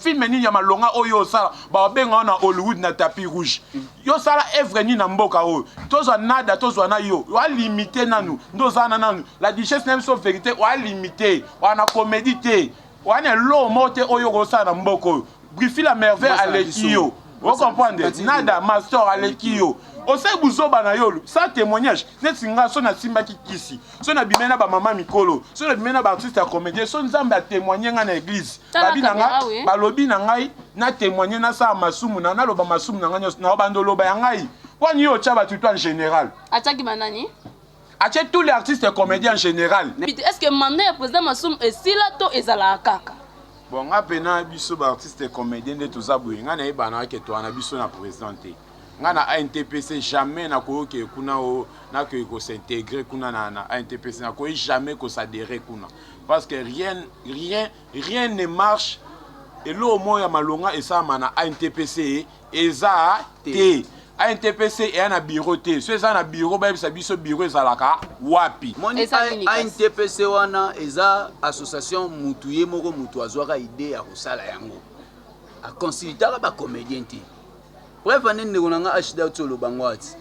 Film nini ya malonga oyo osala babenga yo na Hollywood na tapis rouge? Yo osala œuvre nini na mboka oyo? Tozwa nada, tozwa na yo. Oa limite nanu nde oza na nanu la duchesse na biso verite. Oa limite, oa na comédie te, oa na eloko moko te oyo okosala na mboka oyo. Brifi la merveille aleki yo, o comprendre? Nada master aleki yo. Osali buzoba na yo sans témoignage. Neti nga, so nasimbaki kisi, so nabimai na bamama mikolo, so nabimai na baartiste ya comédien, so Nzambe atémoigne nga na église, babi na nga, balobi na ngai na témoigne, nasala masumu na naloba masumu na ngai nyonso, na obanda oloba ya ngai. Pwani yo otya bato to en général? Atiaki banani? Atie tous les artistes comédiens en général. Est ce que mandat ya président Masumu esila to ezalaka kaka? Bon, nga pena, biso baartiste comédien nde toza boye. Nga nayebana ke toa na biso na président te. Nga na ANTPC, jamais nakoyoke kuna o nakoki kos'intégrer kuna na ANTPC. Nakoki jamais kosadhérer kuna parce que rien, rien, rien ne marche. Eloko moko ya malonga esalama na ANTPC eza te. ANTPC eya na bureau te. So eza na bureau, bayebisa biso bureau ezalaka wapi. Moni, ANTPC wana eza association. Mutu ye moko, mutu azwaka idée ya kosala yango, aconsultaka bacomédien te. Bref, ane ndeko na nga hda ti oloba ngo ati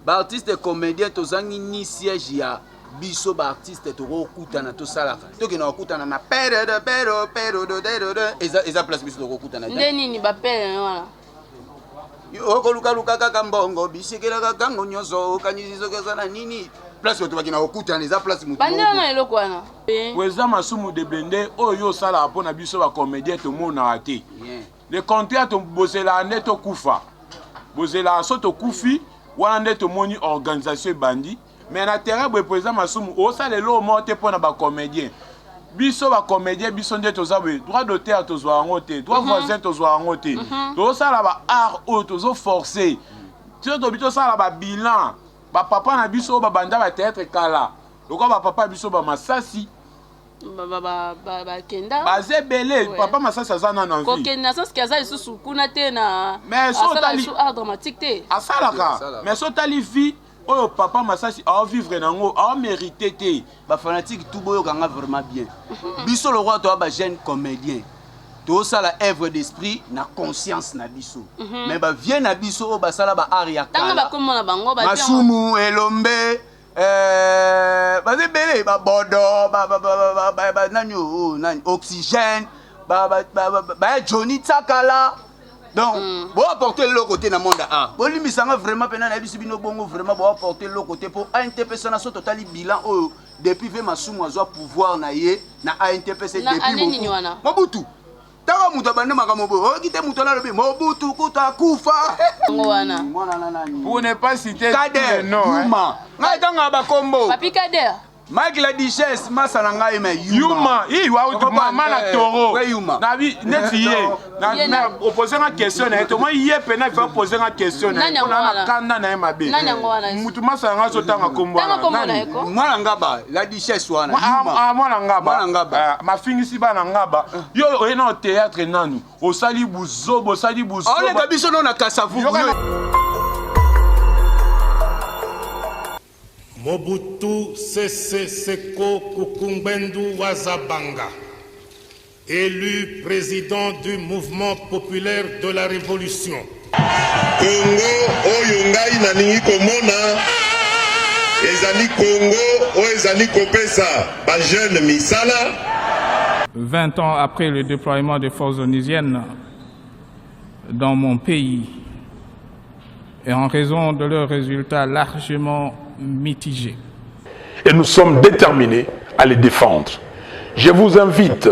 baartiste comédien tozangi ni siège ya biso. Baartiste tokokutana, tosalaka, tokende kokutana na pere de pero pero de de de. Eza place biso tokokutana. Nde nini bapere wana? Okolukaluka kaka mbongo, bisekelaka kango nyonso, okanisi soki oza na nini. Place bato bakenda kokutana eza place motu. Bandela na eloko wana. Président Masumu de Blende, oyo osalaka mpo na biso bacomédien tomonaka te. Le contraire, bozelaka nde tokufa, bozelaka so tokufi wana nde tomoni organisation ebandi. Mais na terrain boye, président Masumu, osala eloko moko te mpo na bacomédien. Biso bacomédien, biso nde toza boye, droit d'auteur tozwa yango te, droit voisin tozwa yango te. Tozosala ba art oyo, tozoforce tio tobi tosala babilan. Bapapa na biso oyo babanda batéâtre kala, lokola bapapa biso bamasasi. Bakenda. Baza ebele. Papa Masasi aza nano en vie. Kokende na sens ke aza lisusu kuna te na Mais so asala lisusu art dramatique te. Asalaka, mais so otali vie oyo papa Masasi aovivre nango, aomérite te. Bafanatike tout, boyokanga vraiment bien. Biso lokwa toya bajeune comédien, tosala œuvre d'esprit na conscience na biso, mais bavie na biso oyo basala ba art ya Tanga kala, bakomona bango. Masumu, Elombe, baza ebele, babodo, nani oyo, nani, Oxygène, baya Johnny Tsakala. Donc boapporte eloko te na monde art. Bolimbisanga vraiment mpena, nayebisi bino bongo, vraiment boapporte eloko te mpo ANTPC na so totali bilan oyo depuis ve Masumu azwa pouvoir na ye na ANTPC. Na Depuis année nini wana? Mobutu, ntango moto abandi makambo boye, oyoki te moto wana alobi Mobutu kuta akufa. Yango wana. Mwana na nani? Pour ne pas citer tous Kader les noms, hein. Yuma, ngai ntango ya bakombo. Papi Kader. Mike la Duchesse, masa na ngai, me Yuma i wa mama na toro. We Yuma. Nabi neti ye na Ye na nani? opose nga question na ye to moi ye pena, il faut poser nga question na ye. Nani yango mpona na wana? kanda na ye mabe. Nani yango wana? Mutu masa yanga azotanga kombo Tanga wana kombo na nani? ye ko. Mwana Ngaba, la Duchesse wana. Ah, ah, mwana Ngaba. Mwana Ngaba. Ah, mafingisi bana Ngaba. Yo oye na théâtre nanu osali buzoba, osali buzoba. Aoleka biso no na Kasavubu. Mobutu Sese Seko Kuku Ngbendu wa Za Banga, élu président du Mouvement populaire de la Révolution. Kongo oyo ngai nalingi komona ezali Kongo oyo ezali kopesa bajeune misala. 20 ans après le déploiement des forces onusiennes dans mon pays et en raison de leurs résultats largement mitigés. Et nous sommes déterminés à les défendre. Je vous invite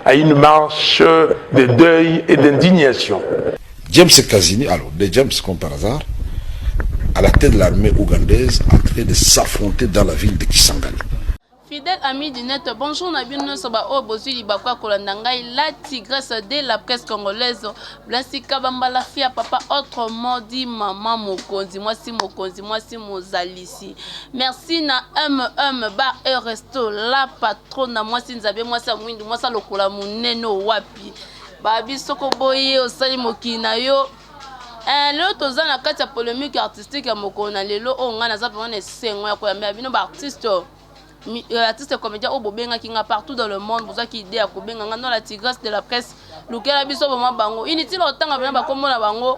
à une marche de deuil et d'indignation. James Kazini, alors des James comme par hasard, à la tête de l'armée ougandaise, en train de s'affronter dans la ville de Kisangani. Fidèle ami du net, bonjour na bino nyonso baoyo bozwi libaku ya kolanda ngai, la tigresse de la presse congolaise, Blasi Kabambala, fia papa, autrement dit mama mokonzi, mwasi mokonzi, mwasi mozalisi. Merci na MM Bar et Resto, la patronne na mwasi nzabe, mwasi ya mwindu, mwasi alokola monene wapi. Babi soko boye osali mokili na yo. Lelo toza na kati ya polémique artistique ya mokolo na lelo oyo. Ngai naza vraiment na esengo ya koyambela bino baartiste. Artiste comédien oyo bobengaki nga partout dans le monde, bozwaki idée ya kobenga nga non, la tigresse de la presse, lukela biso vraiment bango. Inutile otanga vraiment bakombo na bango.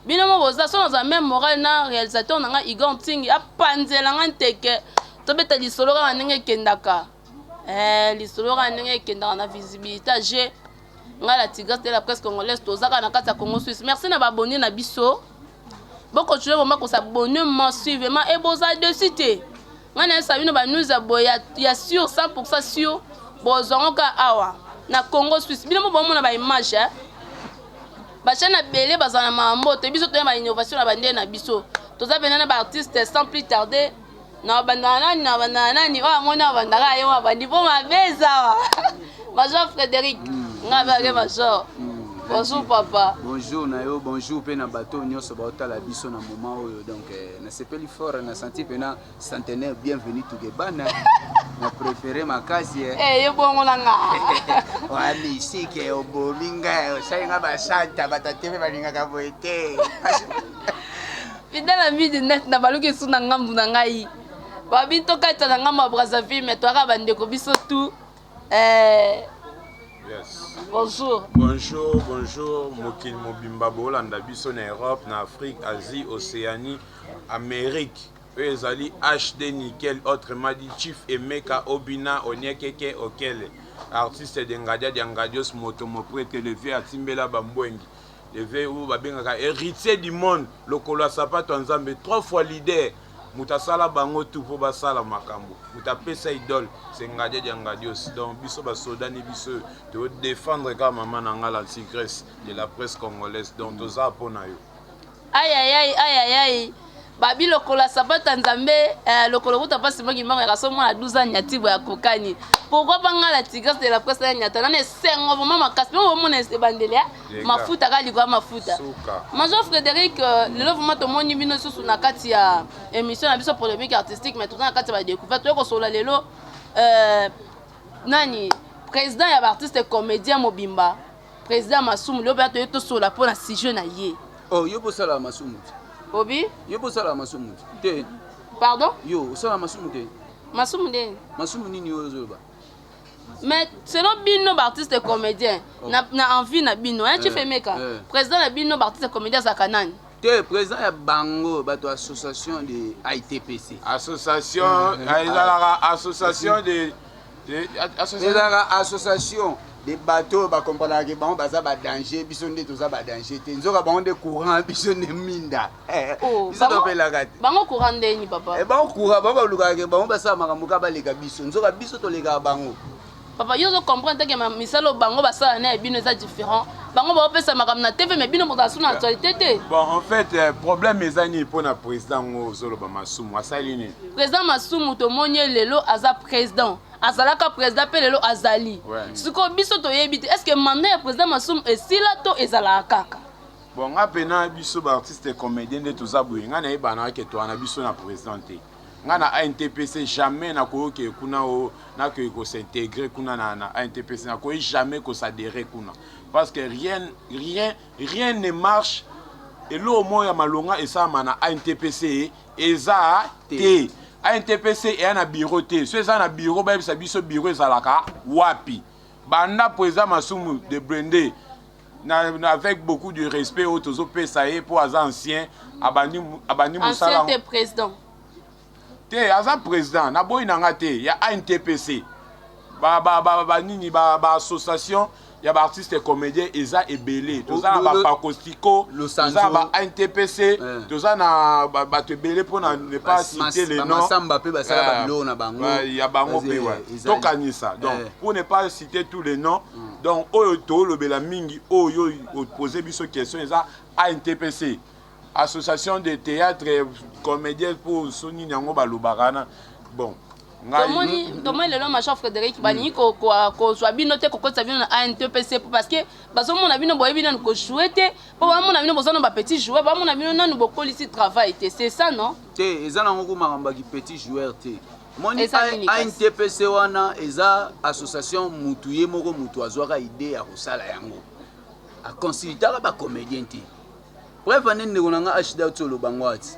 Bino mo boza so naza même moral na réalisateur na nga Igor Ntingi apanzela nga nteke tobeta lisolo kaka ndenge ekendaka. Lisolo kaka ndenge ekendaka na visibilité G. Nga la tigresse de la presse congolaise tozaka na kati ya Congo Suisse. Merci na ba abonnés na biso. Bo continuer vraiment ko s'abonner massivement et boza dessus te. Nga na yebisa bino ba news ya boye ya sur 100% sur bozwa ngo ka awa na Congo Suisse. Bino mo bomona ba image hein. Ba chaîne ebele bazala na mambo te, biso toya ba innovation na ba ndenge na biso. Toza pena na ba artistes sans plus tarder. Na banda nani, na banda nani, oyo amoni abandaka ye abandi mpo mabe ezawa. Major Frédéric, nga bake Major. Bonjour papa. Bonjour na yo, bonjour pe na bato nyonso baotala biso na moment oyo. Donc nasepeli fort na senti pe na centenaire bienvenue Tugebana. Na préféré makasi eh. Eh yo bongo na nga. Wa misike obomi nga, osali nga basanta batate pe balingaka boye te. Fidèle ami du net na baluki su na ngambu na ngai. Babi tokata na ngambu ya Brazzaville mais toyaka bandeko biso tout. Yes. Bonjour. Bonjour, bonjour. Mokili mobimba bolanda biso na Europe, na Afrique, Asie, Océanie, Amérique. Oyo ezali HD Nickel, autrement dit Chief Emeka Obina Onyekeke Okele, artiste de Ngadia dia Ngadios moto moprete le vieux atimbela bambwengi. Le vieux oyo babengaka héritier du monde, lokolo ya sapato ya Nzambe, 3 fois leader. Moto asala bango tout po basala makambo. Moto apesa idole, c'est Ngadia dia Ngadios. Donc biso basoda ni biso to défendre kaka mama na nga la tigresse de la presse congolaise. Donc toza po na yo. Aïe aïe aïe aïe aïe aïe. Babi lokola sapato ya Nzambe, lokolo kuta pasi moki mbango ya kaso mwana 12 ans nyati boya kokani. Pourquoi pas nga la tigresse de la presse ya nyata nana esengo vraiment makasi. Mo mona ebandeli ya Leka. mafuta ka likwa mafuta. Suka. Major Frédéric, lelo vraiment tomoni bino susu na kati ya émission na biso polémique artistique, mais toza na kati ya ba découverte. Toyeko sola lelo nani président ya ba artiste comédien mobimba, président Masumu, lelo pe toye tosola pona sujet na ye. Oh, yo bosala Masumu. Obi? Yo bosala Masumu te. Pardon? Yo osala Masumu te. Masumu ndeni? Masumu nini oyo ozoba? Mais selon bino ba artiste comédien, Oh. na envie na bino, hein, Chief Emeka? Président na bino ba artiste comédien azalaka nani? Te président ya bango bato association de ITPC. Association, ezalaka association de association. Ezalaka association de bateaux ba comprendre que bango baza ba danger, biso nde toza ba danger te. Nzoka bango nde courant, biso nde minda. Oh, Biso topelaka te. Bango courant nde ni papa. Bango courant, bango balukaka ke bango basala makambo ka baleka biso. Nzoka biso tolekaka bango. Papa, yo zo comprendre que ma misalo bango basala na bino eza différent. Bango ba opesa makambo na TV mais bino bozala sous na actualité te. Bon, en fait, problème eza nini pona président ngo ozoloba Masumu asali nini? Président Masumu tomoni lelo aza président. Azalaka président pe lelo azali. Siko biso toyebi te. Est-ce que mandat ya président Masumu esila to ezalaka kaka? Bon, nga pena biso ba artiste comédien nde toza boye. Nga nayeba na ke toana biso na président te. Nga na ANTPC jamais na koyoke kuna o na koyoke ko s'intégrer kuna na ANTPC, na koyoke jamais ko s'adhérer kuna. Parce que rien, rien, rien ne marche. Eloko moko ya malonga esalama na ANTPC eza te. ANTPC eya na bureau te. So eza na bureau, bayebisa biso bureau ezalaka wapi. Banda président Masumu de Blende na, avec beaucoup de respect oyo tozopesa ye po aza ancien, abandi mosala Ancien te président. Te, aza président, naboyi na nga te, ya ANTPC. Ba, ba, ba, ba, nini, ba, ba association ya ba artiste comédien eza ebele. Toza na ba Pacostico, Losanzo. toza na ba ANTPC, toza na bato ebele mpona ne pas Ba citer les ba noms. Masamba pe basala ba biloko na bango. Ya bango pe, Vas-y, ouais. ezali. Tokanisa. Donc, pour ne pas citer tous les noms, donc oyo tolobela mingi, oyo poser biso question eza ANTPC. Association de théâtre comédien pour soni nyango balobaka na. Bon, ngai Tomoni lelo Major Frédéric balingi kozwa bino te, kokotisa bino na ANTPC parce que bazomona bino boyebi nanu ko jouer te, po bamona bino boza na ba petit joueur, bamona bino nanu bokolisi travail te, c'est ça non? Te, eza nango ko makambo ya ki petit joueur te. Moni Eza nini kasi? ANTPC wana eza association mutu ye moko mutu azwaka idée ya kosala yango. A consultaka ba comédien te. Bref, ane ndeko na nga HD oti oloba ngo ati.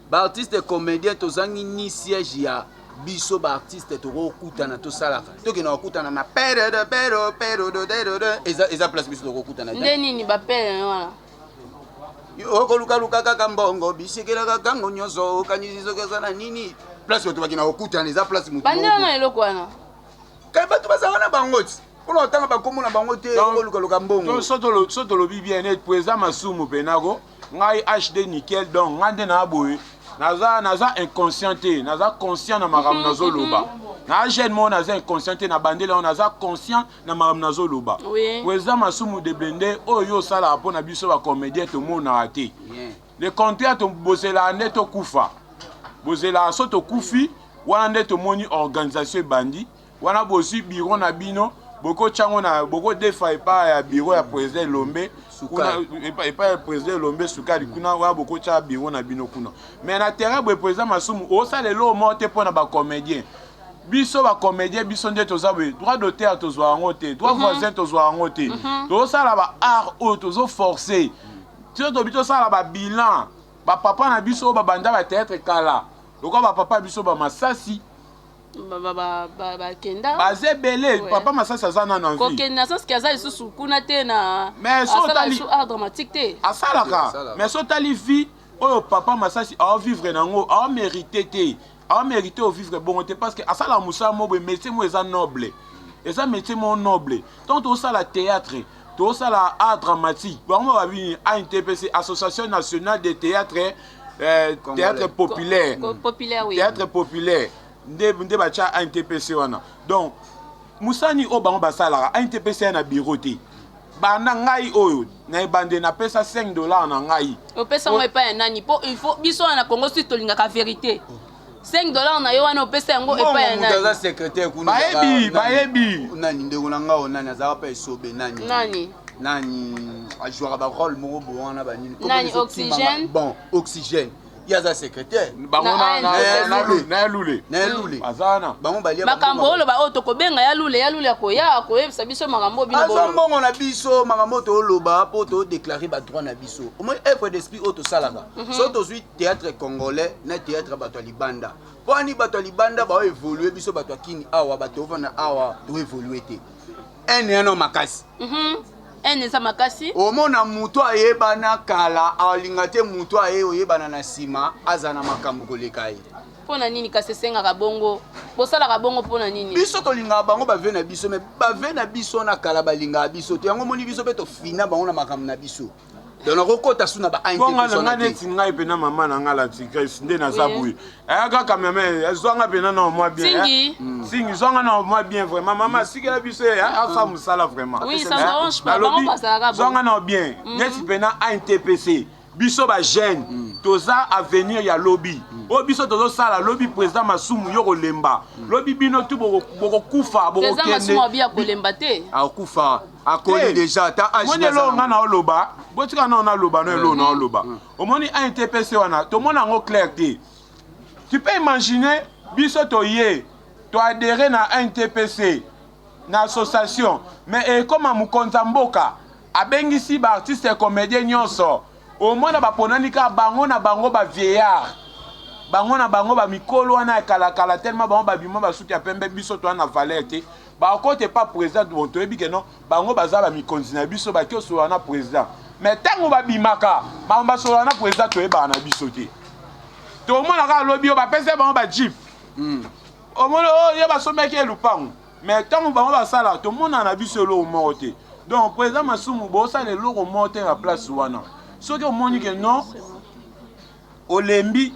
Ba artiste comédien tozangi ni siège ya Biso ba artiste tokokutana, tosalaka, tokende kokutana na pere de pero pero de de de, eza place biso tokokutana. Nde nini bapere wana? Okolukaluka kaka mbongo, bisekelaka kango nyonso, okanisi soki oza na nini. Place bato bakenda kokutana eza place motu bande wana, eloko wana. Kai bato bazalaka na bango ti mpona kotanga bakombo na bango te, okolukaluka mbongo. So tolobi bien net, président Masumu mpenako ngai HD nickel. Donc ngai nde naa boye, naza inconscient te, naza conscient na makambo nazoloba. Na jeune moko, naza inconscient te na bandele yango, naza conscient na makambo nazoloba. Président Masumu de Blende, oyo yo osalaka mpo na biso bacomédien, tomonaka te. Le contraire, bozelaka nde tokufa, bozelaka so tokufi wana nde tomoni organisation ebandi wana. Bozwi bureau na bino, bokotya yango na bokodefa epai ya bureau ya président Elombe kuna, epai ya président Elombe Sukali kuna wana, bokotya bureau na bino kuna. Mais na terrain boye, président Masumu, osala eloko moko te mpo na bacomédien. Biso bacomédien, biso nde toza boye, droit d'auteur tozwa yango te, droit voisin tozwa yango te. Tozosala ba art oyo, tozoforce tio tobi tosala babilan. Bapapa na biso oyo babanda bathéâtre kala, lokola bapapa biso bamasasi Bakenda. Baza ebele. Papa Masasi aza nano en vie. Kokende na sens ke aza lisusu kuna te na Mais so asala otali lisusu art dramatique te. Asalaka. Asalaka. Mais so otali vie oyo papa Masasi aovivre nango, aomérite te, aomérite ovivre bongo te, parce que asalaka mosala mo boye, métier mo eza noble, eza métier mo noble. Tant tosala théâtre, tosala art dramatique, bango babini ANTPC, Association nationale de théâtre Congolais. Théâtre populaire. Populaire, oui. Théâtre populaire nde batya ANTPC wana. Donc mosani oyo bango basalaka, ANTPC ya na bureau te. Banda ngai oyo na ebande napesa 5 $ na ngai. Opesa yango epai ya nani? Mpo il faut biso wana na Congo Suisse tolingaka vérité. 5 $ na yo wana, opesa yango epai ya Mbongo, moto aza nani? secrétaire kuna. Bayebi, Nani? bayebi. Nani, ndeko na nga oyo, nani azalaka mpe esobe, nani? Nani? Nani ajouaka barole moko boye wana, banini? Nani, Oxygène? Bon, Oxygène, ye aza secrétaire. Bango Na na ANTPC. na ya Lule. Na ye Lule. Baza wana. Bango balia Makambo bambongo. oloba oyo, tokobenga ya Lule, ya Lule akoya akoyebisa biso makambo oyo bino Azwa boloba. mbongo na biso. Makambo oyo tooloba mpo todéclare badroit na biso, omoi œuvre d'esprit oyo tosalaka. So tozwi théâtre congolais na théâtre bato ya libanda, mpo ani bato ya libanda baoévolue, biso bato ya kini awa, bato ovanda awa, toévolue te. Ene yana makasi. Ene eza makasi. Omona moto ayebana kala, alinga te moto aye oyebana na nsima aza na makambo koleka ye. Mpo na nini kasi esengaka bongo, bosalaka bongo mpo na nini? Biso tolingaka bango bave na biso, mais bave na biso na kala balingaka biso te. Yango moni biso mpe tofina bango na makambo na biso. Donc nakokɔta su na ba Bonga na wana ngai te. Neti ngai mpena, mama na ngai la tigresse, nde naza Oui. boye, aya kaka meme ezwanga mpena na mwa bien. Tingi. Singi zwanga na mwa bien vraiment. Mama asikela biso ye, asa mosala vraiment. Oui, ça m'arrange pas. Bango bazalaka bon. Zwanga na bien. Neti mpena ANTPC, biso bajeune toza avenir ya lobi oyo biso tozosala lobi. Président Masumu, yo kolemba lobi, bino tu bokokufa. Président Masumu abi Bokokende. akolemba te. Akufa, akoli déjà ata âge. Omoni eloko nga na oloba, botika nao naloba no eloko na oloba. Omoni ANTPC wana, tomona yango clair te. Tu peux imaginer, biso toye toadhérer na ANTPC, na association, mais ekoma mokonzi ya mboka abengisi baartiste comédien nyonso, omona baponani kaka bango na bango, bavieillard bango na bango, bamikolo wana ya kalakala, tellement bango babima basuki ya pembe, biso toza na valeur te. Bakote pa président. Bon, toyebi ke non, bango baza bamikonzi na biso, baki osolola na président, mais ntango babimaka, bango basolola na président, toyebaka na biso te. Tomona kaka lobi oyo bapesa bango bajeep, omoni oyo ye basombaki ye lupango, mais ntango bango basala, tomona na biso eloko moko te. Donc président Masumu, bosala eloko moko te na place wana. Soki omoni ke non, olembi,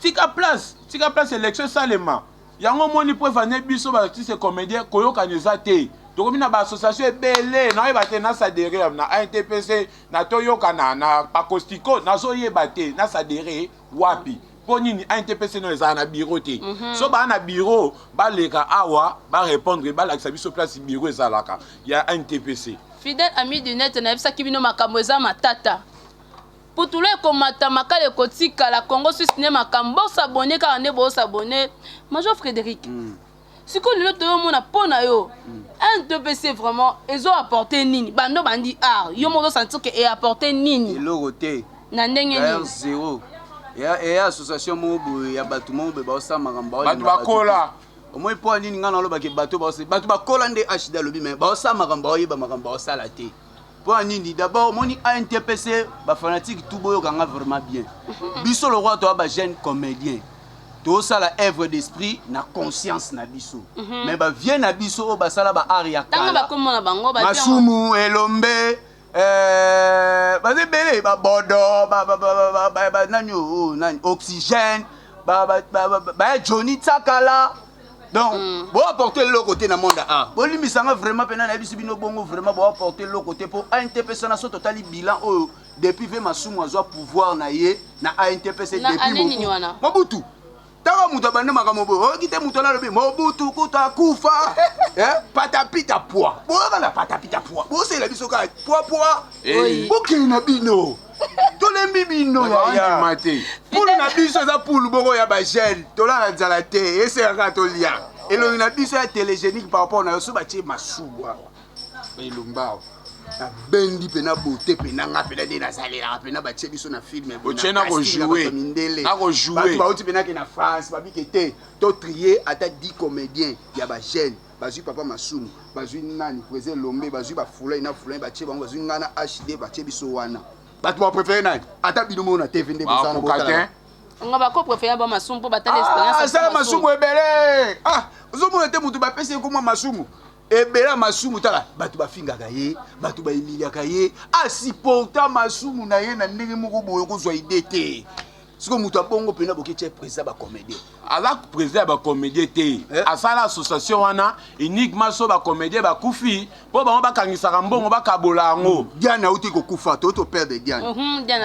tika place, tika place, élection esalema. Yango omoni, po evande biso baartiste comédien koyokana eza te. Tokomi na baassociation ebele, naoyeba te naadhérer na ANTPC, na toyokana na bacostico, nazoyeba te naadhérer wapi. Mpo nini ANTPC no ezala na bureau te? So baa na bureau, baleka awa, barépondre, balakisa biso place bureau ezalaka ya ANTPC. Fidèle ami du net, nayebisaki bino makambo eza matata, putulu ekomata, makala ekotikala. Congo Suisse nde makambo. Bosabone kaka nde bosabone. Major Frédéric, sikoyo lelo toyomona mpo na yo ANTPC vraiment ezoapporte nini? Bando bandi art, yo moko ozosentir ke eapporte nini? Eloko te. Na ndenge D'ailleurs, nini? zéro. Eya association moko boye ya bato moko boye baosala makambo. Bato bakola. Omoi mpo nini ngai nalobaki bato bato bakola nde HD alobi, mais baosala makambo, baoyeba makambo baosala te. Mpo ya nini? D'abord omoni ANTPC, bafanatike tout boyokanga vraiment bien. Biso lokwa toya bajeune comédien, tosala œuvre d'esprit na conscience na biso, mais bavie na biso oyo basala baart ya kala, Masumu, Elombe, baza ebele, babodo, nani oyo, nani, Oxygène, baya Johnny Tsakala. Donc boapporte eloko te na monde ya art. Bolimbisanga vraiment mpena, nayebisi bino bongo, vraiment boapporte eloko te. Mpo ANTPC na so totali bilan oyo depuis ve Masumu azwa pouvoir na ye na ANTPC, depuis Mobutu, ntango moto abandi makambo boye, oyoki te moto wana alobi Mobutu kuta akufa, patapita pwa, boyoka na patapita pwa, bosalela biso kaka pwa pwa, bokende na bino, tolembi bino. Yaya, pulu na biso eza pulu moko ya bajeune, tolala nzala te, eseka kaka tolia. Elongi na biso ya télégénique par rapport na yo, so batie Masumu awa, elongi awa nabendi mpena bote mpena nga mpena nde nazalelaka mpena. Batie biso na film mindele, bato bauti mpena ke na France, babike te totrier ata 10 comédien ya bajeune. Bazwi papa Masumu, bazwi nani, président Lombe, bazwi bafulai na fulai, batie bango, bazwi ngai na HD, batie biso wana. Bato bapréféré nani? Ata bino moko na TV nde bozana. Nga bako préféré ba Masumu mpo batala expérience. Asala Masumu ebele. Ah, ozomona te moto bapesi ye komwa Masumu ebele ya Masumu. Tala, bato bafingaka ye, bato baemiliaka ye, asupporta Masumu na ye na ndenge moko boye okozwa idée te. Sikoyo moto abongo mpena boketia président bacomédien? Aza président ya bacomédien te. Asala association wana uniquement so bacomédien bakufi, mpo bango bakangisaka mbongo, bakabola yango. Diane auti kokufa, to toperdre Diane.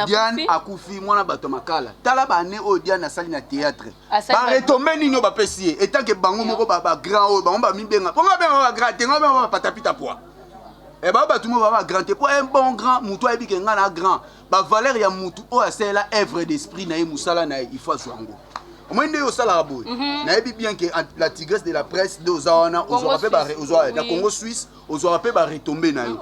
Diane akufi, mwana bato ya Makala. Tala baane oyo Diane asali na théâtre, baretombées nini oyo bapesi ye etanke bango moko bagrand oyo bango bamibenga? Bongo babenga bagrand te, ngo benga bapatapita poi bao bato moko baa bagrand te. Po un bon grand, motu ayebi ke ngai na grand, bavaleur ya mutu oyo asalela œuvre d'esprit na ye, mosala na ye, il faut azwa yango. Omoi nde osalaka boye, nayebi bien ke la Tigresse de la presse nde oza wana, ozwaka mpe na Congo Suisse, ozwaka mpe baretombées na yo,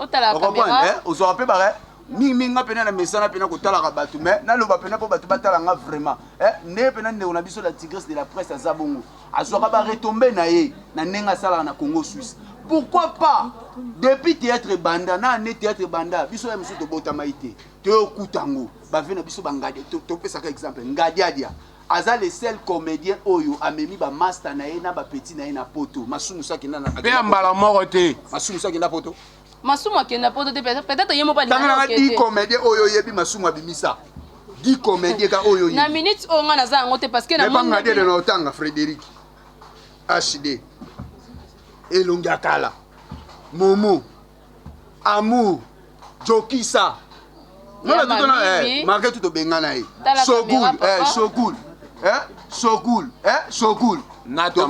ozwaka mpe bare mingimingi. Nga mpena na mesana mpena kotalaka bato, mais naloba mpena mpo bato batala nga vraiment ndenge mpena ndeko na biso la Tigresse de la presse aza bongo, azwaka baretombées na ye na ndenge asalaka na Congo Suisse. Pourquoi pas depuis théâtre ebanda na ane théâtre ebanda, biso ya mosusu tobotamai te, toyokuta yango bave na biso bangadi. Topesaka exemple, Ngadiadia aza le seul comédien oyo amemi bamaster na ye na bapeti na ye na poto. Masumu so akenda. Mpe ya mbala moko te. Masumu so akenda poto. Masumu akenda poto te, peut-être ye moko. Tanga 10 comédien oyo oyebi Masumu abimisa, 10 comédien ka oyo. Na minute oyo nga naza yango te, parce que na Ngadiadia na otanga Frédéric HD, elongi ya kala, Momo Amour, Jokisa, malgré tout tobengana ye, Sogul, Sogul, Sogul, Sogul. Nata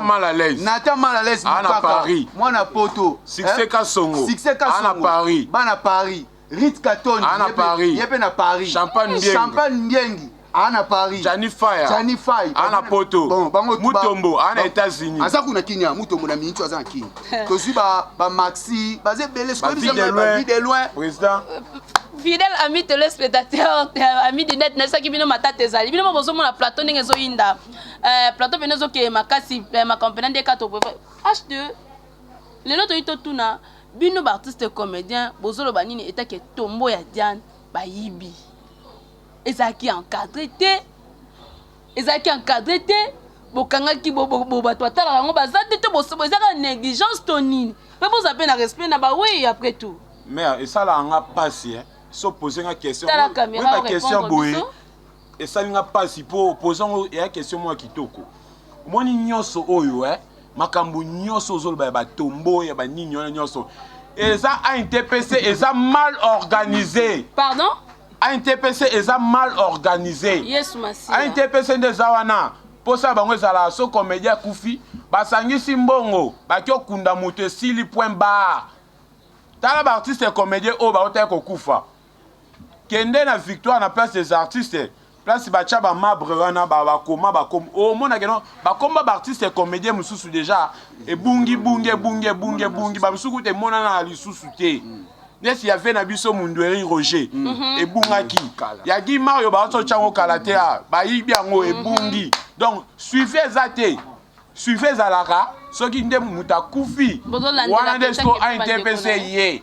mal à l'aise. Nata mal à l'aise. Ana Paris. Mwana poto. Succès Kasongo. Succès Kasongo. Ana Paris. Bana Paris. Rit Katoni. Ana Paris. Ye pe na Paris. Champagne Mbiengi. Champagne Mbiengi. Ana Paris. Jani Fire. Jani Fire. Ana Poto. Bon, bango Mutombo ana États-Unis. Aza kuna Kinya, Mutombo na minute aza na Kinya. Tozwi ba Maxi, baza ebele. Ba vie de loin. Vie de loin. Président. Fidèle ami téléspectateur, ami du net, nayebisaki bino matata ezali. Bino mo bozomona plateau ndenge ezoyinda, plateau pene ezokeye makasi, makambo mpena nde kaka H2. Lelo toyi totuna bino baartiste comédien, bozoloba nini etake tombeau ya Diane bayibi? Ezalaki encadré te, ezalaki encadré te. Bokangaki bato batalaka yango baza te, to ezaka négligence to nini? Mpe bozala mpe na respect na bawei après tout. Mais esalaka nga mpasi so pose nga question. Tala caméra. Question boye esali nga mpasi mpo pose yango eya question moko ya kitoko. Omoni nyonso oyo, makambo nyonso ozoloba ya batombo ya banini wana nyonso, eza ANTPC eza mal organisé. Pardon? ANTPC eza mal organisé. Yesu Masiya. ANTPC nde eza wana. Mposa bango ezalaka so comédien akufi, basangisi mbongo, baki okunda moto, esili, point barre. Tala baartiste comédien oyo baotaki kokufa. Kende na Victoire, na Place des Artistes, place batya bamarbre wana, bakoma bakoma, omonake no bakomba baartiste comédien mosusu déjà ebungibungi, ebungi, ebungi, ebungi. Bamosusu kuta emonana na lisusu te. Neti ya vie na biso Mundueri Roger ebungaki. Ya Guy Mario ba otya yango kala te ah, bayibi yango ebungi. Donc suivi eza te. Suivi ezalaka soki nde moto akufi Bozolandela wana nde mpenza siko ke bandeko ANTPC na ye. ye.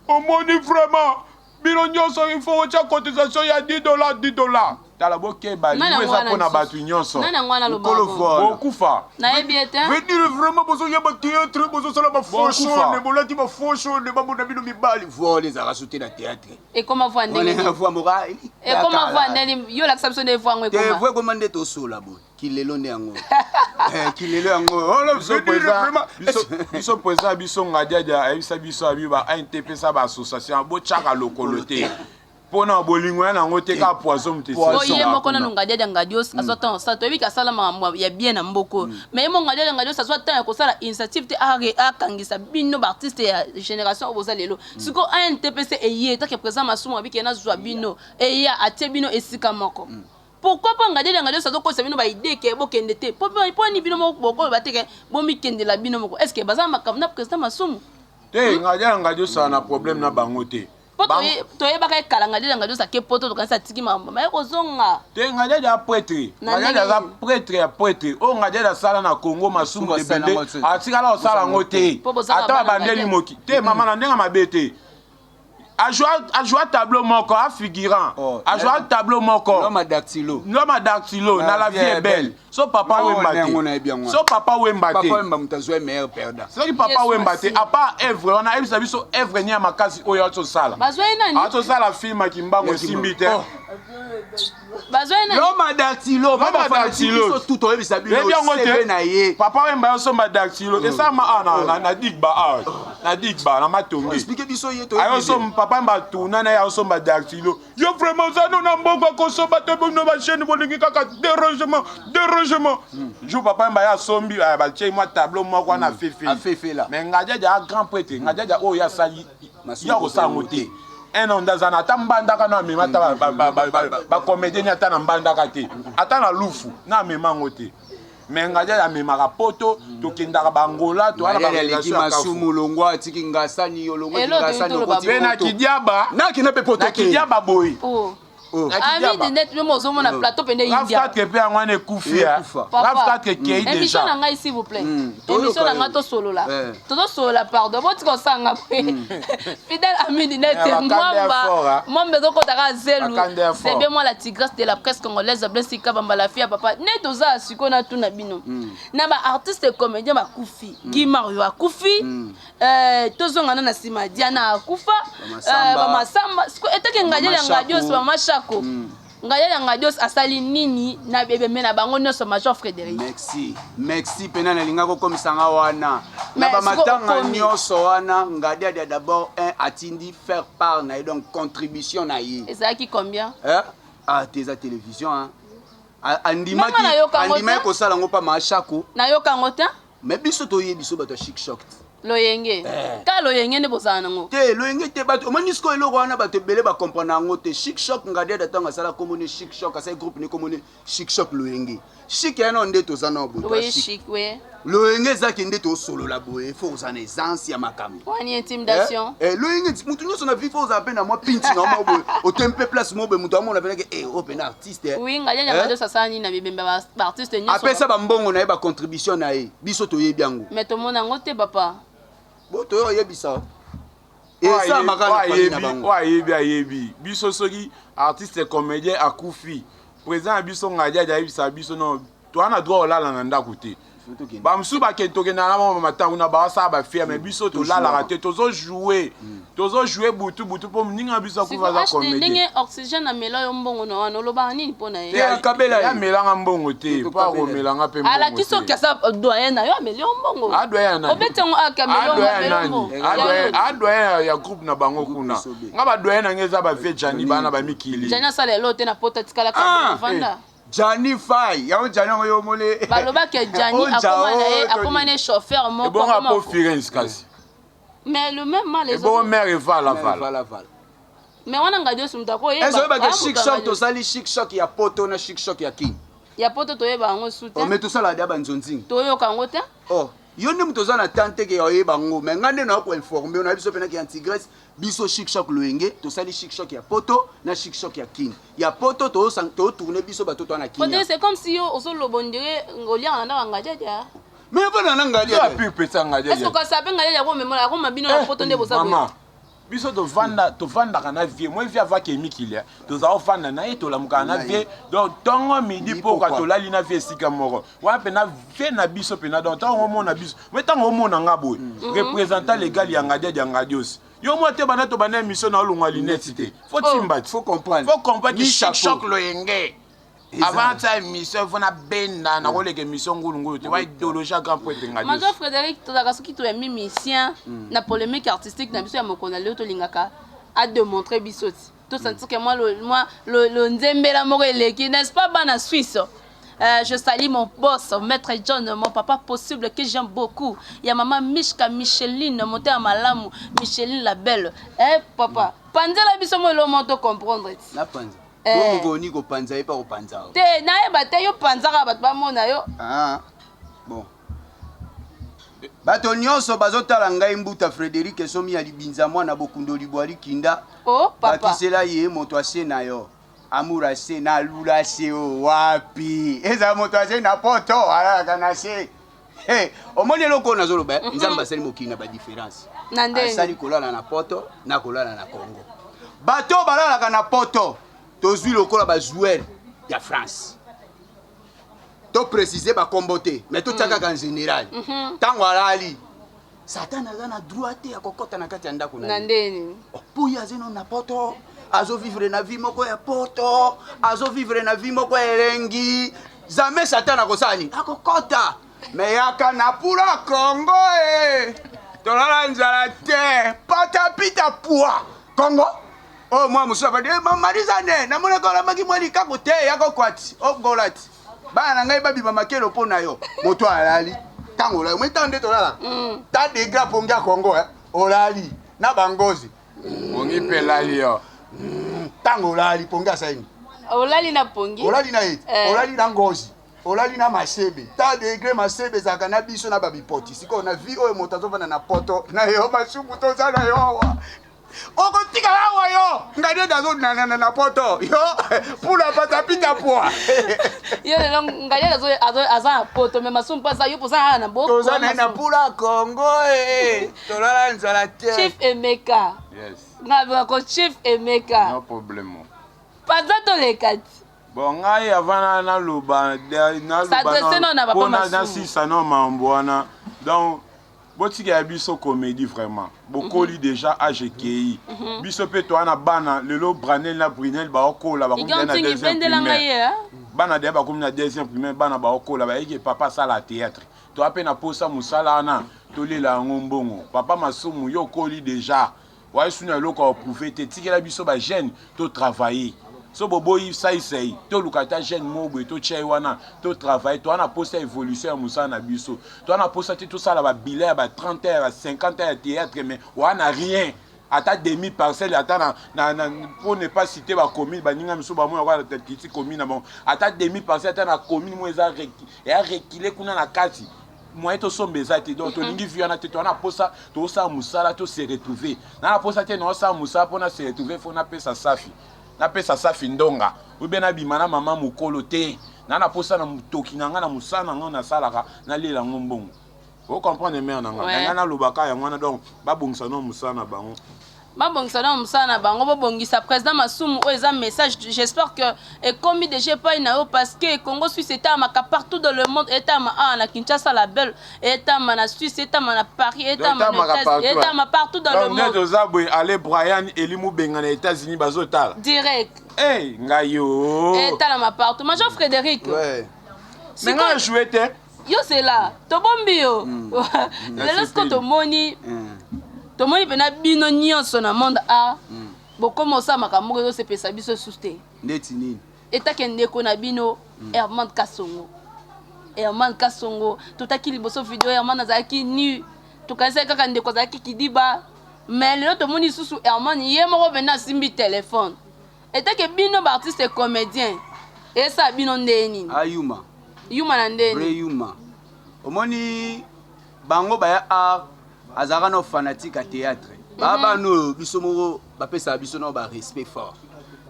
Omoni vraiment bino nyonso il faut otya cotisation ya 10 dollars 10 dollars. Tala bokeba Nani liwa yango eza wana mpona lisusu? bato nyonso. Nani yango wana alobaka Nkolo bongo? vola. Bokufa. Nayebi ye te. Veut dire vraiment bozoya ba théâtre bozosala ba Bokufa. fauchone bolati ba fauchone babona bino mibali vola ezalaka so te na théâtre. Ekoma voix ndenge Wana nini? voix moko ah, Ekoma voix kala. ndenge nini? Yo olakisa biso nde voix yango Te ekoma. voix ekoma nde tosola boye kilelo nde yango. Eh, kilelo yango. Oh là, biso veut dire président vraiment. biso biso président biso ngadiadia ayebisa biso abi ba ANTP sa ba association botyaka lokolo te mpona bolingo ya nango te kaka poison moto Poison. Po ye esilaka moko kuna. nanu Ngadiadia Ngadios azwa temps kosala toyebi ke asala makambo ya bien na mboka oyo mais ye moko Ngadiadia Ngadios azwa temps ya kosala initiative te are akangisa bino ba artiste ya génération oyo boza lelo sikoyo ANTPC eye take président Masumu abi ke nazwa bino eya atie bino esika moko pourquoi pas Ngadiadia Ngadios azokotisa bino ba idée ke bokende te po po nini bino moko bokoloba te ke bomikendela bino moko est ce que baza na makambo na président Masumu te Ngadiadia Ngadios aza na problème na bango te po Bango- toyebaka ye kala Ngadiadia Ngadios ake poto tokanisi atiki makambo maye kozonga te Ngadiadia aza prêtre Na Ngadiadia aza ndenge nini? prêtre ya prêtre oyo Ngadiadia asala na Congo Masumu Masumu asala Debende yango te. atikala kosala yango te Po bozanga ata bana babandeli Ngadiadia. moki te mama na ndenge mabe te ajoua tableau moko a figurant Oh, ajoua tableau moko L'homme à dactylo. l'homme à dactylo na la vie est belle so papa Non, Wemba yango nayebi te yango. so papa Wemba te Papa Wemba moto azwa meilleur perdant. soki papa Yesu Wemba te Masihi. à part œuvre wana ayebisa biso œuvre ni ya makasi oyo azosala bazwa ye nani azosala film ya Kimbangu Ya esimbi te Kimbangu. bazwa ye nani L'homme à dactylo, L'homme à dactylo. biso tout toyebisa bino yebi yango CV na ye. te papa Wemba azosomba dactylo esalama awa na Digba awa na Digba na Matonge Explique biso ye toyebi. ayosomba papa Wemba tourna na ye azosomba dactylo yo vraiment oza no na mbongo akosomba te bino bachaîne bolingi kaka dérangement dérangement jour papa Wemba ye asombi batie mwa tableau moko wana afefeli Afefela. mais Ngadiadia a grand prêtre Ngadiadia oyo ye asali Masumu ya kosala yango te un an nde aza na ata mbandaka na amema ata bacomédien ni ata na mbandaka te ata na lufu na amema yango te mais Ngadiadia amemaka poto tokendaka bangola toa na Ngadiadia aleki barelation ya kafu Masumu longwa atiki Ngasani olongwa Eloko Ngasani toyei toloba okoti mpe na poto. kidiaba Nakina mpe poto na te. kidiaba boye Oh. Oh. Na Ami kidiaba. de net yo ozomona plateau pende Raf India 4 mpe yango wana ekufi Ekufa. Raf 4 ekei émission na déjà ngai s'il vous plaît Toyoka émission na yo. ngai tosolola Eh. tozosolola pardon botika osanga boye fidèle ami du net Eh, bakanda ya mwamba fort, ah. mwamba ezokotaka zelu Bakanda ya c'est fort. bien moi la tigresse de la presse congolaise Blaise Kabamba la fille ya papa net oza sikoyo natuna bino na baartiste comédien bakufi Guy Mario akufi tozonga na na nsima Diana akufa Bamasamba. bamasamba sikoyo etake Ngadiadia Mama Ngadios Shako. mama Shako Ngadiadia Ngadios asali nini na ebembe na bango nyonso major Frédéric Merci. Merci pena nalinga kokomisanga wana. Na Mais bamatanga siko okomi. nyonso wana Ngadiadia d'abord un atindi faire part na ye donc contribution na ye. ezalaki combien Eh? Ah te eza télévision hein. Andimaki Mama nayoka yango andimaki te. kosala yango mpa ma Shako nayoka yango te mais biso toyebi biso bato ya chic choc loyenge ka loyenge nde bozala nango te loyenge te bato omoni sikoyo eloko wana bato ebele bacomprendre yango te chic choc Ngadiadia ntango asala komoni chic choc asali groupe ne komoni chic choc loyenge chic ya nao nde toza nao boye oui toa chic chic oui loyenge ezaki nde tosolola boye fo kozala na essence ya makambo wani intimidation Eh, eh, loyenge ti- mutu nyonso na vie fo ozala mpe na mwa pinti na mwa boye ote mpe place mo boye moto amona mpenake e oyo mpena artiste eh. oui Ngadiadia Eh? Ngadios asala nini na bibembe ya baartiste nyonso apesa bambongo na ye bacontribution na ye biso toyebi yango mais tomona yango te papa bo toyo oyebisa esalamaka na famille na bango oyo ayebi ayebi biso soki artiste comédien akufi président na biso Ngadiadia ayebisa biso no toza na droit olala na ndako te bamosusu bakende tokendaka na bango matango na baosala bafier mais biso tolalaka te tozojoue tozojoue butu butu mpo moninga na biso akufi aza siko comédien ndenge oxygène amela yo mbongo na wana olobaka nini mpo na ye Te, akabela ye. amelanga mbongo te mpo Tokabela ye. akomelanga mpe alakisi oki aza doyen na yo ameli yo mbongo adoyen nani obeti yango ake ameli yo adoyen ameli yo nani mbongo Ya yo. adoyen ya groupe na bango kuna Esobe. nga badoyen na ngai eza bavie jani bana bamikili jani asala elo te na poto atikalaka Ah! vanda Jani Fai yango Jani yango yo omoni balobaki jani Oja, akoma na ye oh, akoma na ye chauffeur moko ebongo akoma- apo Firenze kasi mais le même mal ebongo mare evala vala Vala, vala. mais wana Ngadios moto akoyeba Est-ce oyebaka Ah, chic moto choc Ngadios. tosali chic choc ya poto na chic choc ya king ya poto toyeba yango su te Oh, mais tosala dia banzonzingi toyoka yango te oh. Yo nde moto oza na temps te ke ya oyeba yango, mais nga nde na ko informer yo na biso pena ke antigresse biso chic choc loyenge tosali chic choc ya poto na chic choc ya kin. Ya poto to to tourner biso bato to na kin. C'est comme si yo ozo lobo on dirait oliaka na ndako ya Ngadiadia. Mais bana na Ngadiadia. Ya pire pesa Ngadiadia. Est-ce que okasa pe Ngadiadia ko mema akoma bino na poto nde boza boye? Maman, biso tovanda tovandaka na vie moi vie avaki emikili eh. toza ofanda na ye tolamukaka na vie donc ntongo midi pokwa tolali na vie esika moko wana mpena vie na biso mpena donc ntango omona biso me ntango omona nga boye mm. représentant légal ya ngadiadi ya ngadios yo mwa te banda tobanda émission na olongwa lunette te fo oh. timba faut comprendre faut comprendre chic choc loyenge avant tia émission fo nabenda nakoleka émission ngulungulu te wa idéologie ya grand prêtre ngadi major frédéric tozalaka soki toyambi musicien mm. na polémique artistique na biso ya mokolo na lelo tolingaka ademontre biso ti tosentir ke mwa lonzembela moko eleki n'est-ce pas bana suisse Euh, je salue mon boss, Maître John, mon papa possible que j'aime beaucoup. Il y a maman Mishka Micheline, mon à malamu, Micheline la belle. Eh papa, panzela biso mo lo to comprendre. La panza. Eh. Bongo kopanza ye pa kopanza. Te nayeba te yo panzaka bato bamona yo. Ah. Bon. Bato nyonso bazotala ngai mbuta Frederic Esomi ya libinza mwana bokundoli bwa likinda. Oh papa. Bakisela ye moto ase na yo. Amour ase na lula se o wapi? Eza moto ase na poto alalaka na se. Hey, omoni eloko oyo nazoloba eh? Nzambe asali mokili na badifference. Asali kolala na poto na kolala na Congo. Bato balalaka na poto tozwi lokola ba joueur ya France to préciser ba kombo te mais totya mm. kaka en général ntango mm -hmm. alali satan aza na droit te ya kokɔta na kati ya ndako na ndeni oh, mpo ye aza nano na poto azovivre na vie moko ya poto azovivre na vie moko ya elengi jamais satan akosala nini akokɔta me yaka na pula kongo e tolala nzala te patapita pua kongo oyo mwa mosusu abandi eh, marisa ne namonaka olamaki mwa likaku te yaka okwati ogola ti bana na ngai babima makelo mpo na yo moto alali ntango olali omoi ntango nde tolalaka mm. ta degra pongi ya kongo eh, olali na bangozi pongi mpe elali yo ntango olali pongi asali nini olali na pongi olali na ye eh. olali na ngozi olali na masebe ta degre masebe ezalaka na biso na babipoti sikoyo na vie oyo moto azofanda na poto na yo masumu toza na yo awa okotikala awa yo ngai nde nazonanana na poto yo pula patapita pwa yo lelo ngai nde aza na poto me masumu mpo aza yo mpoza kaka na boko toza naye na pula kongo e tolala nzala te chief emeka yes ngai abengako chief emeka no problème panza toleka ti bon ngai avant naloba naloba nasisa no mambo wana donc Botikela biso comedie vraiment bokoli mm -hmm. dejà age ekeyi mm -hmm. biso pe toa na bana lelo Branel na Brunel baokola bakomi na deuxième primaire bana deja bakomi na deuxième primaire bana baokola bayeki papa asala théâtre toa pe na posa mosala wana tolela yango mbongo papa masumu yo okoli dejà Waye suna eloko ya prouver te tikela biso ba jeune to travailler so boboyi saisai toluka ata jeune moko boye totia ye wana to travailler toa na posa evolution ya mosala na biso toa na posa te tosala ba bilan ya ba 30 ans ya ba 50 ans ya théâtre mais oa na rien ata demi parcelle ata na, na, na pour ne pas citer ba commune baninga miso bamona kwa kiti commune na bango ata demi parcelle ata na commune mo eza eya reculer kuna na kati moyen tosomba eza te donc tolingi vie wana te toza na posa tosala mosala to se retrouver na na posa te naosala mosala mpo na se retrouver fo napesa safi napesa safi ndonga obe nabima na mama mokolo te na na posa na motoki na ngai na mosala na ngai nasalaka nalela yango mbongo ocomprendre mare na ngai na ngai nalobaka yango wana donc babongisa no mosala na bango Babongisa nano mosala na bango bobongisa president masumu oyo eza message j'espère que ekomi dejà epai na yo parce que Congo Suisse etamaka partout dans le monde etama awa na Kinshasa la belle etama na Suisse etama na Paris etama na États-Unis etama partout dans le monde toza boye ale Brian Eli Mubenga na États-Unis bazotala direct hey ngai yo etalama partout Major Frédéric ouais. mais ngai na jouer te yo zela tobombi yo mm. lelo siko tomoni mm. tomoni mpena bino nyonso na monde a mm. bokoma osala makambo moko ezosepelisa biso susu te ndeti nini etake ndeko na bino mm. herman kasongo herman kasongo totaki liboso video herman azalaki nu tokanisaki kaka ndeko azalaki kidiba mais lelo tomoni lisusu herman ye moko mpena asimbi telefone Etake bino ba artiste comedien esala bino ndenge nini? Ah yuma. Yuma na ndenge nini? Vrai yuma. Omoni Bango baya art azalaka na fanatique ya théâtre. Ba bana oyo biso moko bapesaka biso na ba respect fort.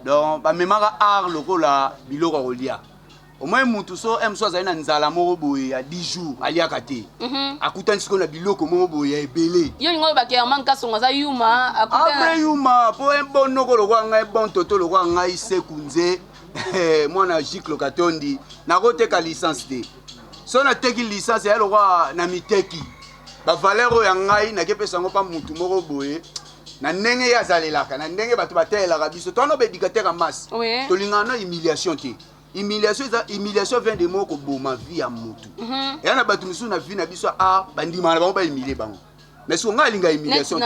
Donc bamemaka art lokola biloko ya kolia. Au moins mutu so m so azali na nzala moko boye ya 10 jours aliaka te. Akutani sikoyo na biloko moko boye ya ebele. Yo lingo olobaka Herman Kasongo aza yuma. Après yuma po un bon noko lokola ngai, bon toto lokola ngai Sekunze mwana Gicle Katondi nakoteka licence te. So nateki licence ya lokola na miteki. Ba valeur oyo ya ngai nakepesa yango pa mutu moko boye na ndenge ye azalelaka, na ndenge bato batelelaka biso. Towana ba éducateur ya masse. Tolingaka na humiliation te. Humiliation eza humiliation vient de mot koboma vie ya mutu. Eya na bato misusu na vie na biso a bandimaka na bango ba humilier bango. Mais soki ngai alinga humiliation te.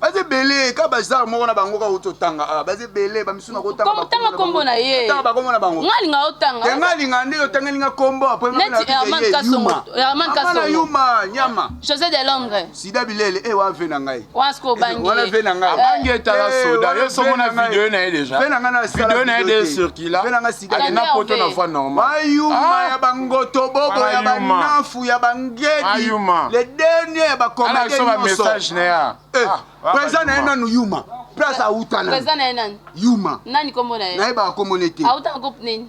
Baza ebele ka bazar moko na bango kaka ototanga awa baza ebele ba misusu na kotanga tanga kombo na ye. Tanga ba kombo na bango. Ngai alinga otanga. Te ngai alinga nde otangeli nga kombo après neti Herman Kasongo. Herman Kasongo. Yuma nyama. José de Londres. Sida bilele eh wa ve na ngai. Wana siko obangi. Wana ve na ngai. Abangi etala soda. Yo somo na video na ye déjà. Ve na ngai na video na ye de circula. Ve na ngai sida. Akenda poto na voie normale. Bayuma ya bangoto bobo ya banafu ya bangedi. Le dernier ya ba comédien nyonso. Message na ya. Eh, président na ye nanu Yuma. Place auta nani. Président na ye nani? Yuma. Nani kombo na ye? Nayebaka kombo ne te. Auta na groupe nini?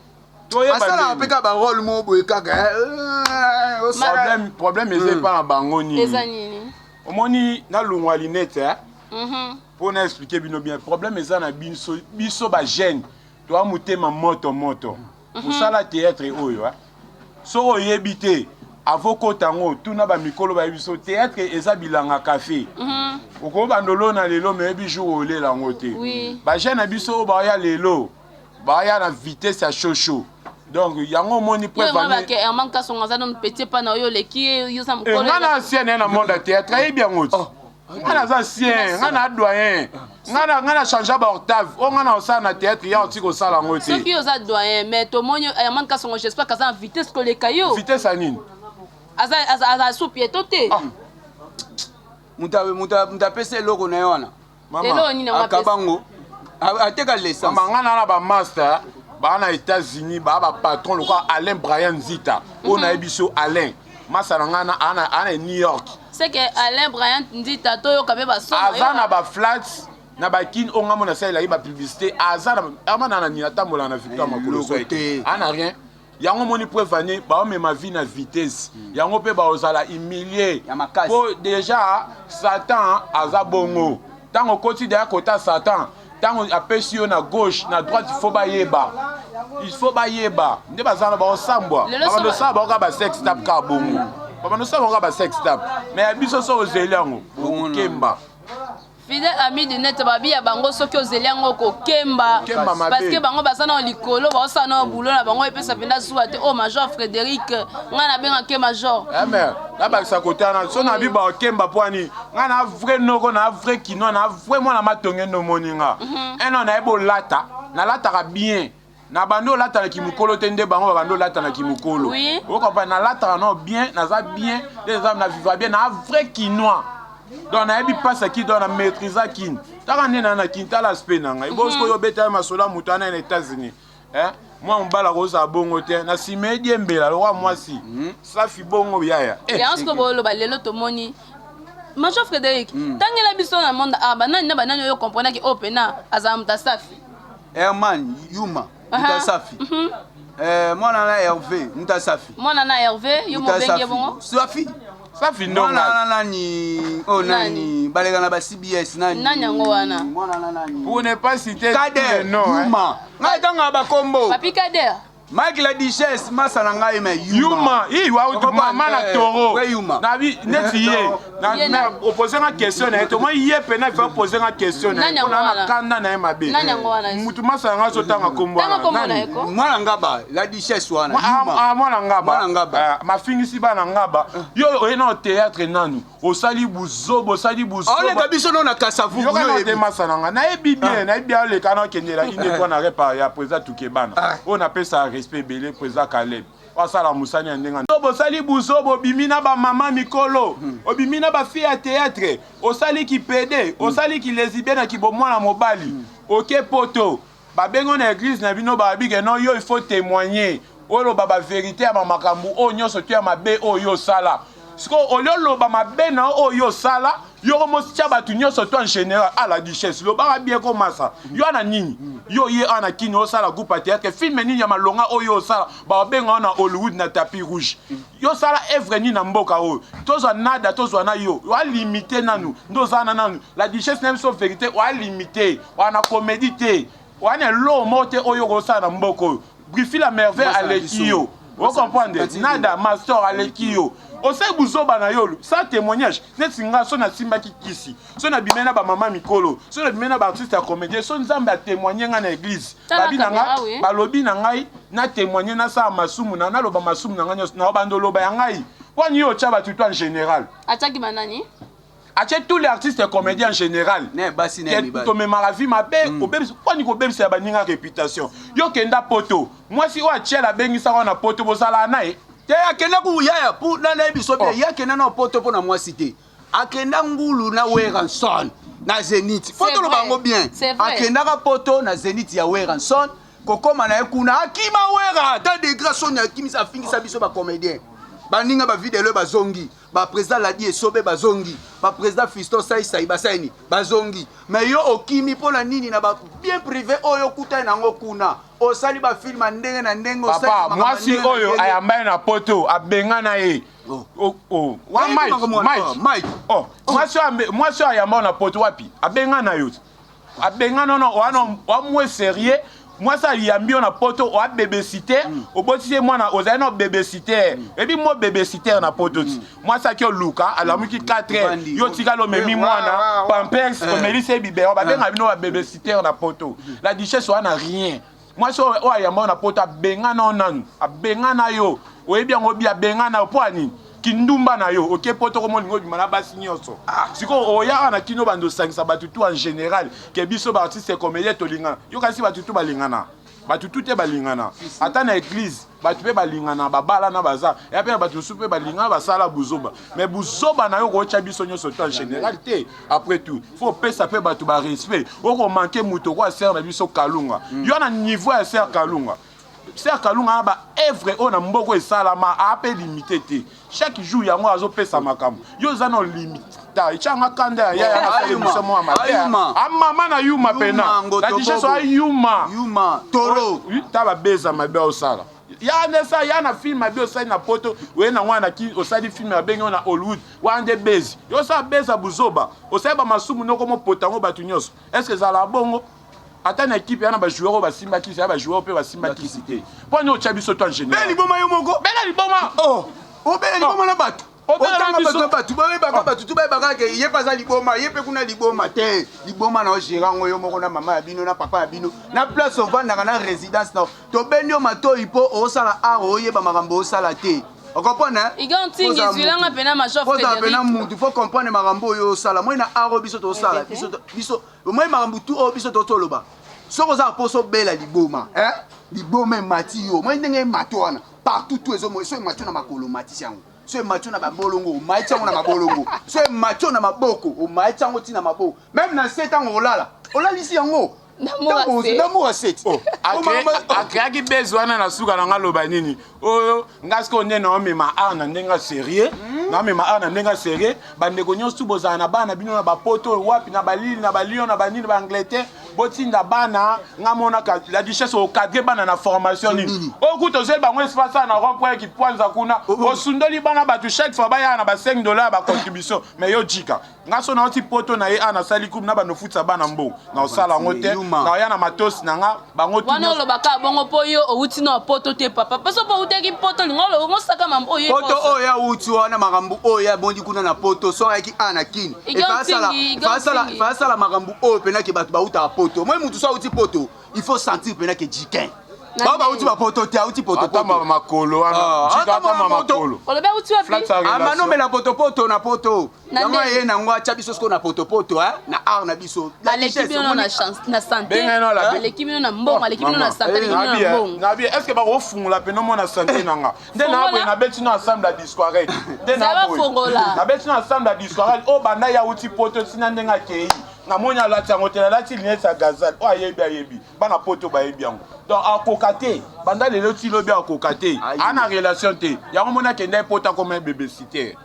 Asalaka mpe kaka barole moko boye kaka. Problème eza epa na bango nini? Eza nini? Omoni nalongwa lunette mpo na expliquer bino bien. Problème eza na biso biso ba jeune toa motema moto moto. Mosala théâtre oyo soki oyebi te avokota yango tuna ba mikolo bayebi so théâtre eza bilanga café. Okobanda olona lelo me oyebi jour olela yango te. Ba jeune na biso oyo baya lelo baya na vitesse ya shosho. Donc yango omoni preuve Herman Kasongo aza nanu petit pa na oyo oleki yo za mokolo. Nga na ancien na monde ya théâtre ayebi yango ti. Nga naza ancien, nga na doyen. Nga na nga na changer ba octave. O nga na osala na théâtre ya oti kosala yango te. Soki oza doyen mais tomoni Herman Kasongo j'espère qu'aza na vitesse koleka yo. Vitesse ya nini? Aza aza aza sous piéton te. Mutu apesa eloko na ye wana. Eloko nini yango apesa? Akabango. Ateka l'essence. Mama nga na ba master ba na États-Unis ba ba patron lokola Alain Brian Nzita. Oyo nayebi so Alain. Masa na nga na ana ana New York. C'est que Alain Brian Nzita toyoka pe ba son. Aza na ba flats na ba kin oyo nga mona salela ye ba publicité aza na ama na nini atambola na Victoire Makolo so te. Ana rien. Yango moni preuve année ba mema vie na vitesse. Yango pe ba ozala humilié. Po déjà Satan aza bongo. Tango koti deya kota Satan, tango apesi yo na gauche, na droite il faut bayeba. Il faut bayeba. Nde bazala ba osambwa. Ba bando sala ba ba sex tap ka bongo. Ba bando sala ba sex tap. Mais ya biso so ozeli yango. Okemba. Fidèle ami du net babi ya bango soki ozeli yango kokemba parce que bango baza na likolo baosala na boulot na bango epesa mpenza zuwa te. Oh major Frédéric ngai nabengake major. Eh mais nabakisa kotana so na bi bakemba po ani ngai na vrai noko na vrai kinois na vrai mwana matonge ndomoni nga. Un na yebo lata nalataka bien. Na bando olata na kimukolo te nde bango ba bando olata na kimukolo. O comprendre nalataka no bien naza bien nde naza na vivre bien na vrai kinois. Donc nayebi mpasi ya kini, donc na maîtrise kini. Taka nde na na kini tala aspect na ngai. Bo sikoyo obeta ye masolo ya moto wana na États-Unis. Hein? Mwa mobali akozala bongo te. Na nsima ediembela lokwa mwasi. Safi bongo yaya. Yango sikoyo boloba lelo tomoni Major Frédéric, tangela biso na monde ah banani na banani oyo comprenaki oyo pena azala moto asafi. Herman Yuma moto asafi. Mwana na Hervé moto asafi. Mwana na Hervé yo mobenge bongo? Safi. Safi ndonga. Mwana na nani? Oh nani? Baleka na ba CBS nani? Nani yango wana? Mwana na nani? Pour ne pas citer Kader Yuma. Ngai tanga ba kombo. Papi Kader. Mike la Duchesse masa na ngai mais Yuma. Yuma, wa utu mama na taureau. Na bi neti ye. Na na opposer nga question na ye to moi ye pena il faut poser nga question na ye. Pona na kanda na ye mabe. Nani yango wana? Mutu masa nga so tanga kombo wana. Tanga kombo na ye ko. Mwana ngaba la Duchesse wana. Yuma. Ah mwana ngaba. Mwana ngaba. Mafingisi bana ngaba. Yo oye na théâtre nanu. Osali buzoba, osali buzoba. Oleka biso no na Kasavubu. Yoka na te masa na nga. Nayebi bien, nayebi bien oleka na okendela ine kwa na repa ya président Tukebana. Oyo napesa respect ebele président Caleb. Asala mosani ya ndenge. Bosali buzoba, obimi na ba mama mikolo, obimi na ba fille ya théâtre, osali ki PD, osali ki lesbienne na ki bomwana mobali. Oke poto. Babengo na église na bino babi ke non yo il faut témoigner. Oloba ba vérité ya ba makambo oyo nyonso to ya mabe oyo osala. Sikoyo olie oloba mabe na yo oyo osala yo okomotia bato nyonso to en général à la duchesse lobaka bien komasa yo ana nini yo ye ana kini osala groupe ya théâtre film nini ya malonga oyo osala babenga yo na Hollywood na tapis rouge yo osala œuvre nini na mboka oyo tozwa nada tozwa na yo oalimite nanu nde oza na nanu la duchesse na biso vérité oalimite wana comédie te wana eloko moko te oyo okosala na mboka oyo. Brifi la merveille aleki yo. O comprendre? Nada Mastor aleki yo. Osali buzoba na yo sans témoignage. Neti nga so nasimbaki kisi, so nabimai na ba mama mikolo, so nabimai na ba artiste ya comédien, so Nzambe a témoigner nga na église. Babi na nga, balobi na ngai na témoigner na sala masumu na naloba masumu na ngai nyonso na bando loba ya ngai. Pwani yo otya bato to en général. Atiaki banani? Atie tous les artistes comédiens en général. Ne basi ne mibali. Tomemaka vie mabe, mm. kobebisa kwani kobebisa ya baninga réputation. Yo kenda poto, mwasi oyo atiela abengisaka na poto bozalaka na ye. Te akenda ku yaya pour na na biso bien, oh. ye akenda na poto mpo na mwasi te. Akenda ngulu na Werrason na Zenith. Faut toloba yango bien. Akendaka poto na Zenith ya Werrason kokoma na ye kuna akima Werra ata degré soni akimisa afingisa biso ba comédien. Baninga ba videlo bazongi. Ba president Ladi Esobe bazongi, ba president Fiston Sai Sai basali nini? Bazongi. Mais yo okimi mpo na nini na ba bien privé oyo okutani na yango kuna? Osali ba film ya ndenge na ndenge, osali Papa, mwasi oyo ayamba ye na poto abengana ye. Oh. Oh, oh. Wa Nayebi Mike, makambo wana. Mike. Oh, Mike. Oh, mwasi oyo mwasi oyo ayamba yo na poto wapi? Abengana yo. Abengana no wana wa moins sérieux. Mwasi ayambi yo na poto oa bebesite mm. obotisi ye mwana ozali na bebesite mm. ebi mo bebesite na poto ti mm. mwasi aki oluka alamuki 4 heures yo tikali omemi mwana pampers eh. omelisi ye biberon babenga bino ba bebesite na poto la duchesse wana rien mwasi oyo ayamba yo na poto abengana yo nanu abengana yo oyebi yango bi abengana yo mpo ya nini kindumba na yo oke poto komo olingi obima na basi nyonso ah. sikoyo oya awa na kino bando osangisa bato tout en général ke biso baartiste comédien tolingana yo kasi bato tout balingana bato tout te balingana ata na église bato mpe balingana babalana baza ya mpe na bato mosusu mpe balingana basala buzoba mais buzoba na yo kootya biso nyonso to en général te après tout faut opesa mpe bato barespect okomanke moto okoya sere na biso kalunga mm. yo na niveau ya sere kalunga Sœur Kalunga na ba œuvre oyo na mboko esalama a pe limité te. Chaque jour yango azo pesa makambo. Yo oza na limite. Ta echanga kanda ya ya na sala émission mwa mabe. A mama na yuma pena. La duchesse a yuma. Yuma toro. Ta ba beza mabe osala. Ya nde sa ya na film mabe osali na poto oye na mwana ki osali film ya bengi na Hollywood wana nde bezi. Yo osala beza buzoba. Osali ba masumu noko mopota ngo bato nyonso. Est-ce que ezala bongo? Ata na equipe ya na ba joueurs oyo basimba kisi ya ba joueurs pe basimba kisi te. Mpo nini otya biso to en général? Bela liboma yo moko. Bela liboma. Oh, obela liboma na bato. Otanga bato na bato bayebaka bato tu bayebaka ke ye mpe aza liboma ye mpe kuna liboma te liboma na ogere yango yo moko na mama ya bino na papa ya bino na place ovandaka na résidence na tobendi yo matoi mpo osala art oyeba makambo osala te okomprendre ozala mpena mutu fo comprendre makambo oyo osala moi na art oyo biso tosala biso Omoni makambo tout oyo biso to toloba. Soki oza na posa obela liboma, eh? Liboma emati yo. Omoni ndenge emati wana. Partout tout ezo so emati yo na makolo omatisi yango. So emati yo na babolongo, omatisi yango na mabolongo. So emati yo na maboko, omatisi yango ti na maboko. Meme na se tango olala, olalisi yango. D'amour à sept. Oh, akreaki base wana na suka na nga loba nini? Oyo nga sikoyo nde naomema art na ndenge ya sérieux hmm? naomema art na ndenge ya sérieux bandeko nyonso tu bozala na bana bino na bapoto wapi na balili na balyon na banini baangleterre botinda bana nga monaka la duchesse okadre bana na formation nini oyo kuta ozeli bango espace na rond point kipwanza kuna oh, oh. osundoli bana bato chaque fois bayaka na ba 5 dollar ya bacontribution mais yo jika nga so nauti poto na ye a nasali coupe na bando futisa bana mbongo na osala yango te naoya na matosi na nga bango wana olobaka bongo mpo yo owuti na poto te papa mpo mpo outaki poto olingo olongo osaka mambo oyo poto oyo awuti wana makambo oyo abondi kuna na poto so ayaki a na kini efasala makambo oyo mpena ke bato bautaka poto moi motu so awuti poto il faut sentir mpena ke jikin bao bauti bapoto te auti potopoto makolo wana ah, makolo olobi auti wapi amanomela potopoto na poto yango aye nango atya biso sikoyo na potopoto eh, na art na biso aleki bino na sante aleki bino na mbongo aleki bino na sante aleki bino na mbongo nabi est ce que bakofungola pene omona sante na nga nde naboye nabeti no ensemble ya discoirek nde naboye nabeti no ensemble ya discoirek oyo banda ye auti poto ntina ndenge akei namoni alati yango te nalati lunette ya gazal oyo ayebi ayebi bana poto bayebi yango donc akoka te banda lelo ti lobi akoka te ana relation te yango moni akenda ye poto akoma bebesite.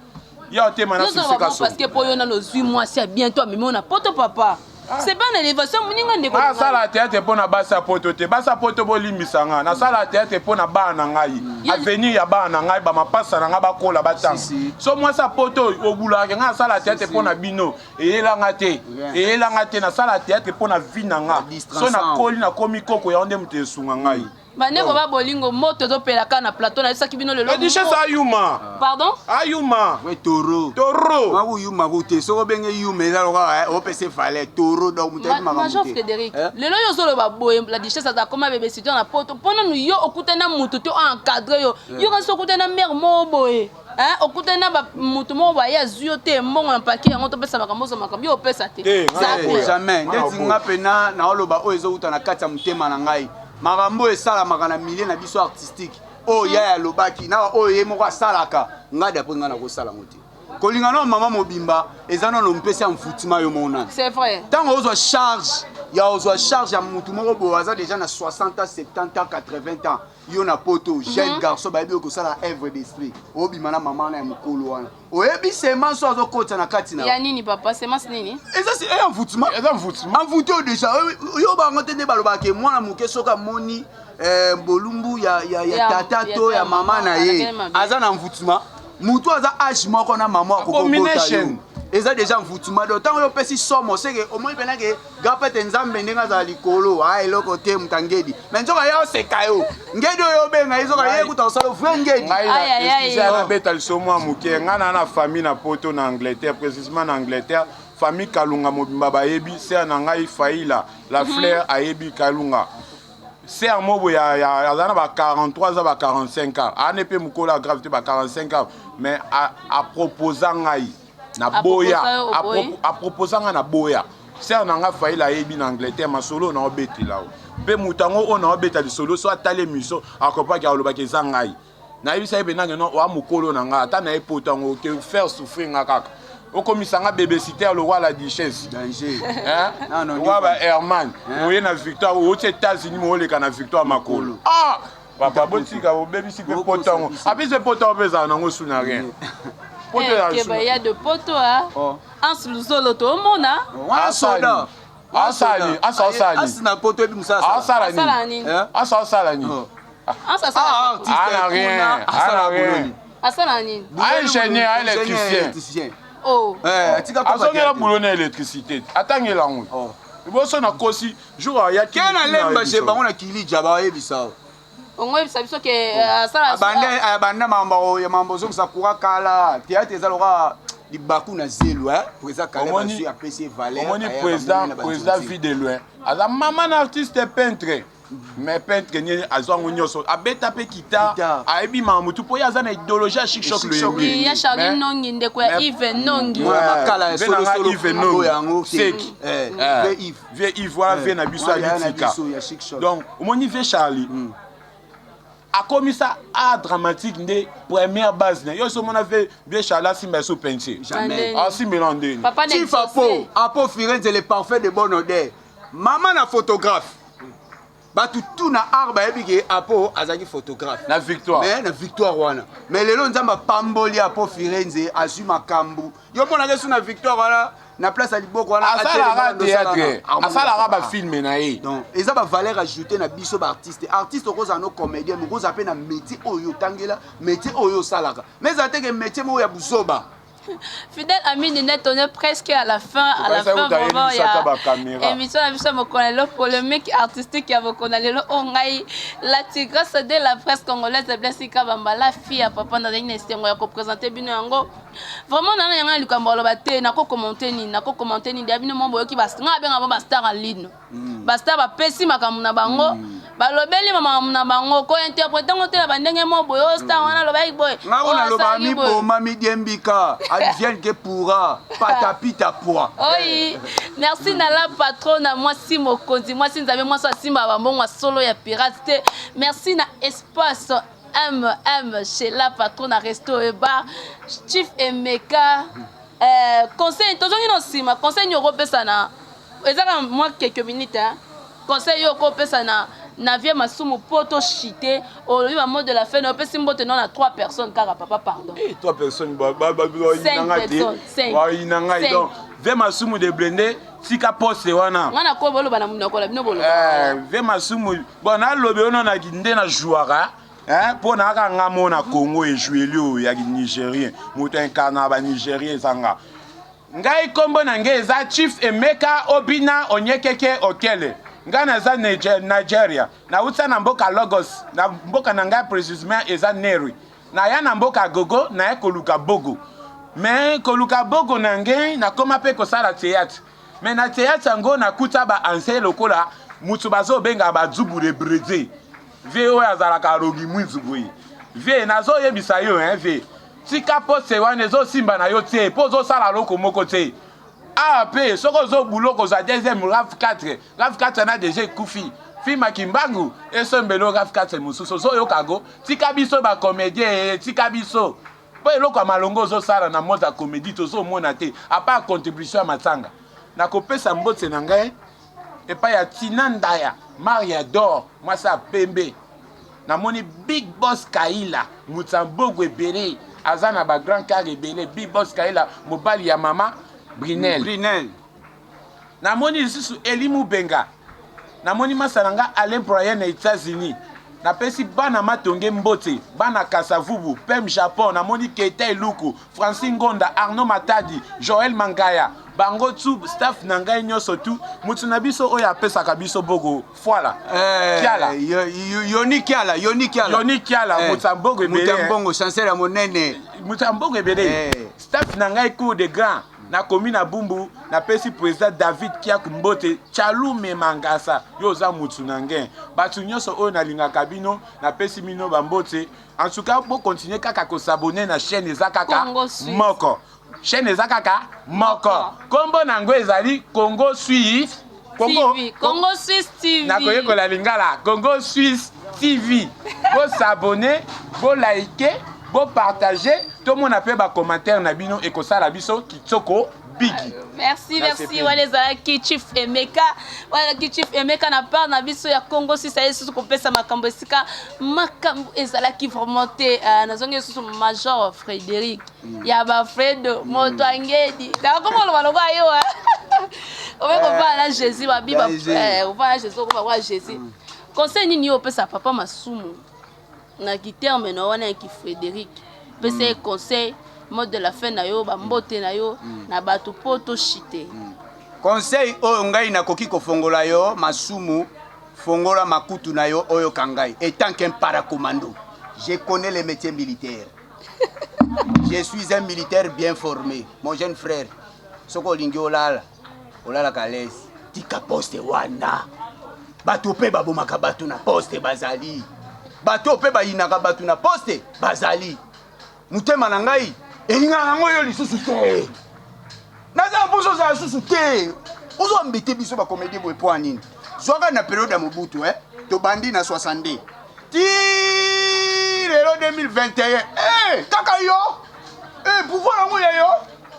Ya otema na succès kaso. Parce que po yo nano ozwi mwasi ya bientôt amemi yo na poto papa. Ah. C'est pas une élévation moninga ndeko. Nasala théâtre mpo na basi ya poto te. Basi ya poto bolimbisa nga. Nasala théâtre mpo na bana na ngai. Avenir ya bana na ngai, ba mapasa na ngai bakola batanga. So mwasi ya poto obulaka nga nasala théâtre mpo na bino. Eyela nga te. Eyela nga te nasala théâtre mpo na vie na nga. So nakoli nakomi koko yango nde moto esunga ngai. Bandeko ba bolingo moto ezopela kaka na plateau nayebisaki bino lelo. La duchesse ayuma. Pardon? Ayuma. We taureau. Taureau. Maku yuma ku te soko benge yuma eza lokola eh, opese fale taureau donc moto ayebi makambo Major te. Frédéric, Eh? lelo yo ozoloba boye la duchesse aza koma bebe citoyen na poto mpo nanu yo okutani na motu te oencadre yo. Yo kasi okutani na mare moko boye. Hein, okutani na motu moko boye azwi yo te mbongo na pake yango topesa makambo ozwa makambo yo opesa te. Te, nga Zape. naboya. Jamais. Nga Ndeti naboya. nga pena naoloba oyo ezowuta na kati ya motema na ngai. Makambo oyo esalamaka na milieu na biso artistique oyo yaya alobaki na oyo ye moko asalaka ngai d'après ngai nakosala yango te. Kolinga nano mama mobimba eza nano mpesi ya mfutima yo moko nani. C'est vrai. Ntango ozwa charge ya ozwa charge ya mutu moko boye aza déjà na 60 ans 70 ans 80 ans yo na poto jeune mm -hmm. garçon bayebi yo kosala œuvre d'esprit obima na mama na ya mokolo wana oyebi semence oyo azokotisa na kati na ya nini papa semence nini eza si eya envoûtement eza envoûtement envoûté oyo déjà yo bango te nde balobaka ke mwana moke soki amoni eh, bolumbu ya, ya, ya, Ya- tata ya- to ya ya mama mama, na ye alakeli mabe. aza na envoûtement motu aza age moko na mama akokobota yo Abomination. eza déjà envoûtement donc ntango yo opesi somo seke omoni mpena ke gapete nzambe ndenge azala likolo a eloko te moto angedi mais nzoka ye oseka yo ngedi oyo obenga ye nzoka ye kuta kosala vrai ngedi ngai Aïe, aïe, aïe. na nabeta liso mwa moke ngai na na famille na poto na Angleterre précisément na Angleterre famille Kalunga mobimba bayebi sœur na ngai Faila la fleur ayebi Kalunga sœur mobo ya ya aza na ba 43 aza ba 45 ans ane mpe mokolo ya grave te ba 45 ans mais aproposa ngai na boya Aproposa yo, oboyi? aproposa ngai na boya sœur na ngai Faila ayebi na Angleterre masolo na obetela o mpe moto yango oyo na obeta lisolo so atali émission akopaki alobaki eza ngai nayebisa ye mpenza no oa mokolo na ngai ata na ye poto yango ke faire souffrir nga kaka okomisa nga bébésitaire lokola la duchesse danger Hein? Non, non, Lokola ba nyoka. Herman Hein? oye na victoire outi États-Unis mooleka na victoire makolo ah papa botika bobebisi mpe poto yango apesi mpe poto yango mpe ezala nango su na rien poto Eh, ezala su keba na ya de poto ah. Oh. Hans Luzolo tomona. wana Asali. soda Asali, asa osali. asi na poto oyebi mosala asala Asala nini nini? Eh? asa osala nini Oh. Hans Ah, asala artiste Ah, na rien, kuna ah, asala na rien. boloni asala nini? Ah, ingénieur, ah, électricien. Oh. Eh, atika ko azongela batia te. boulot na électricité atangela yango Oh. liboso nakosi jour ayaki ke na lemba je bango na kilija bayebisa yo. Ongoyebisa biso ke eh, asala abanda abanda mambo ya mambo ozongisa courant kala théâtre eza lokola libaku na zelo eh président Caleb Omoni- azwi apesi ye valeur omoni ayaka président monene na président banzonzi. vie de loin aza mama na artiste peintre mais peintre nini azwa yango nyonso abeta mpe Guitare. kita ayebi makambo motu mpo ye aza na idéologie ya chic choc Chic Choc loyembi Oui, ya Charlie Mais- Nongi ndeko ya mais- Yves Nongi. Mwana makala ya Ve na nga solosolo Yves Nongi. oyo yango te. Seki. Eh, Eh, Ve Yves. Vie Yves wana Eh, vie na biso wana ya na alitika biso ya Chic Choc. donc omoni vie Charlie akomisa art dramatique nde première base na yo so omona vie Charlie asimba eso peinture Jamais. asimbela ndeni Papa Chief Apo, Apo Firenze le parfait de bonne odeur. Mama na photographe. Bato tu na art bayebi ke Apo azalaki photographe. na victoire Mais na victoire wana. Mais lelo nzambe apamboli Apo Firenze azwi makambo. Yo monaka su na victoire wana na place ya liboko wana asalaka atelemi wana, théâtre osala na- asalaka bafilme na ye donc eza bavaleur ajoutée na biso baartiste artiste okozala no comédien mais okozala mpe na métier oyo otangela métier oyo osalaka mais ezala te ke métier moko ya buzoba Fidèle ami de net, on est presque à la fin, à la Okasa fin kuta vraiment yebisa ata ya bacaméra. émission na biso ya mokolo ya lelo polémique artistique ya mokolo ya lelo oyo ngai la tigresse de la presse congolaise Blessy Kabamba la fille ya papa nazali na esengo ya kopresente bino yango vraiment nana yanga na likambo aloba te nakokommente nini nakokommente nini ya bino mo boyoki ngai abenga bango bastar en ligne bastar bapesi makambo na bango balobeli makambo na bango kointerprete yango te na bandenge mo boye oyo star wana alobaki boye nga oyo kuna loba asalaki boye. miboma midiembika advienne que pourra patapita poa Oi, merci na la patronne mwasi mokonzi mwasi nzambe mwasi asimba bambongo ya solo ya pirate te merci na espace mm chez la patronne na resto et bar chief emeka euh, conseil tozongi na nsima conseil nini okopesa na eza kaka mwa quelques minutes hein? conseil yo okopesa na, Na vie masumu po to chite olobi ba mot de la fin opesi mbote no na trois personnes kaka papa pardon. Eh trois personnes ba ba ba ba te. Ba ina ngai donc vie masumu de blende tika poste wana. Nga na ko boloba na munoko na bino boloba. Eh vie masumu bon na lobi ono na nde na jouaka hein mpo na kaka nga mona Congo ejoueli oyo ya Nigérien moto incarna ba Nigérien eza nga. Ngai kombo na ngai eza Chief Emeka Obina Onyekeke Okele. Ngai naza Nigeria. Nauta na mboka Lagos. Na mboka na ngai precisement eza Neri. Naya na mboka Gogo, naye koluka bogo. Mais koluka bogo na ngai, nakoma pe kosala theatre. Mais na theatre yango nakuta ba anciens lokola mutu bazobenga ba Dzubure Brede. Vieux oyo azalaka rongi mwinzu boye. Vieux nazoyebisa yo hein vieux. Tika poste wana ezo simba na yo tse po ozo sala loko moko tse. Awa pe soki ozo boulot kozwa deuxième rav 4, rav 4 wana dejà ekufi. Fima kimbangu esombeli yo rav 4 mosusu ozo yoka go? Tika biso ba comedien ee tika biso. Po eloko ya malonga ozo sala na mode ya comedie tozo mona te à part contribution ya matanga. Nako pesa mbote na ngai epai ya Tina Ndaya, Maria d'or, mwasi ya pembe. Namoni big boss Kaila moto ya mbogo ebele aza na ba grand car ebele big boss Kaila mobali ya mama Brinel. Brinel. Namoni lisusu Eli Mubenga. Namoni masa na nga Alain Brian na Etats-Unis. Napesi bana Matonge mbote, bana Kasavubu, Pem Japon, namoni Keita Eluku, Francis Ngonda, Arnaud Matadi, Joël Mangaya, bango tout staff na ngai nyonso tout, mutu na biso oyo apesaka biso bogo Fwala. Eh, Kiala. Yoni Kiala, Yoni Kiala. Yoni Kiala, eh, moto ya mbongo ebele. Moto ya mbongo, chancel ya monene. Moto ya mbongo ebele. Eh. Staff na ngai cour de grand. Nakomi na Bumbu, napesi président David Kiaku mbote, Chalume Mangasa, yo oza mutu na ngai. Bato nyonso oyo nalingaka bino, napesi bino ba mbote. En tout cas, bo continuer kaka ko s'abonner na chaîne eza kaka moko. Chaîne eza kaka moko. Kombo na yango ezali Congo Suisse. Congo, TV. Congo Suisse TV. Nakoyekola lingala. Congo Suisse TV. Bo s'abonner, bo liker, bo partager, tomona pe ba commentaires na bino ekosala biso kitoko bigi. Merci, merci. Wana ezalaki Chief Emeka. Wana ezalaki Chief Emeka na part na biso ya Congo Suisse aye susu kopesa makambo esika makambo ezalaki vraiment te. Euh, nazongi lisusu Major Frédéric. mm. ya ba Fredo mm. moto angedi nakoma oloba lokola yo obe kofana na Jésus babi ofana na Jésus okoma kwa Jésus mm. conseil nini yo opesa papa masumu na kiterme na wana ya ki Frédéric pesa ye conseil mot de la fin na yo bambote na yo na bato mpo toshite conseil oyo ngai nakoki kofongola yo masumu fongola makutu na yo oyoka ngai etant qu'un paracommando je connais les métiers militaires Je suis un militaire bien formé, mon jeune frère. Soki olingi olala, olalaka à l'aise. Tika poste wana. Bato mpe babomaka bato na poste bazali. Bato mpe bayinaka bato na poste bazali. Motema na ngai elingaka yango yo lisusu te. Naza na mposa ozala lisusu te. Ozo embete biso ba comédie boye mpo ya nini? Zwaka na periode ya Mobutu eh? Tobandi na 62 ti lelo 2021 eh, kaka yo eh, pouvoir yango ya yo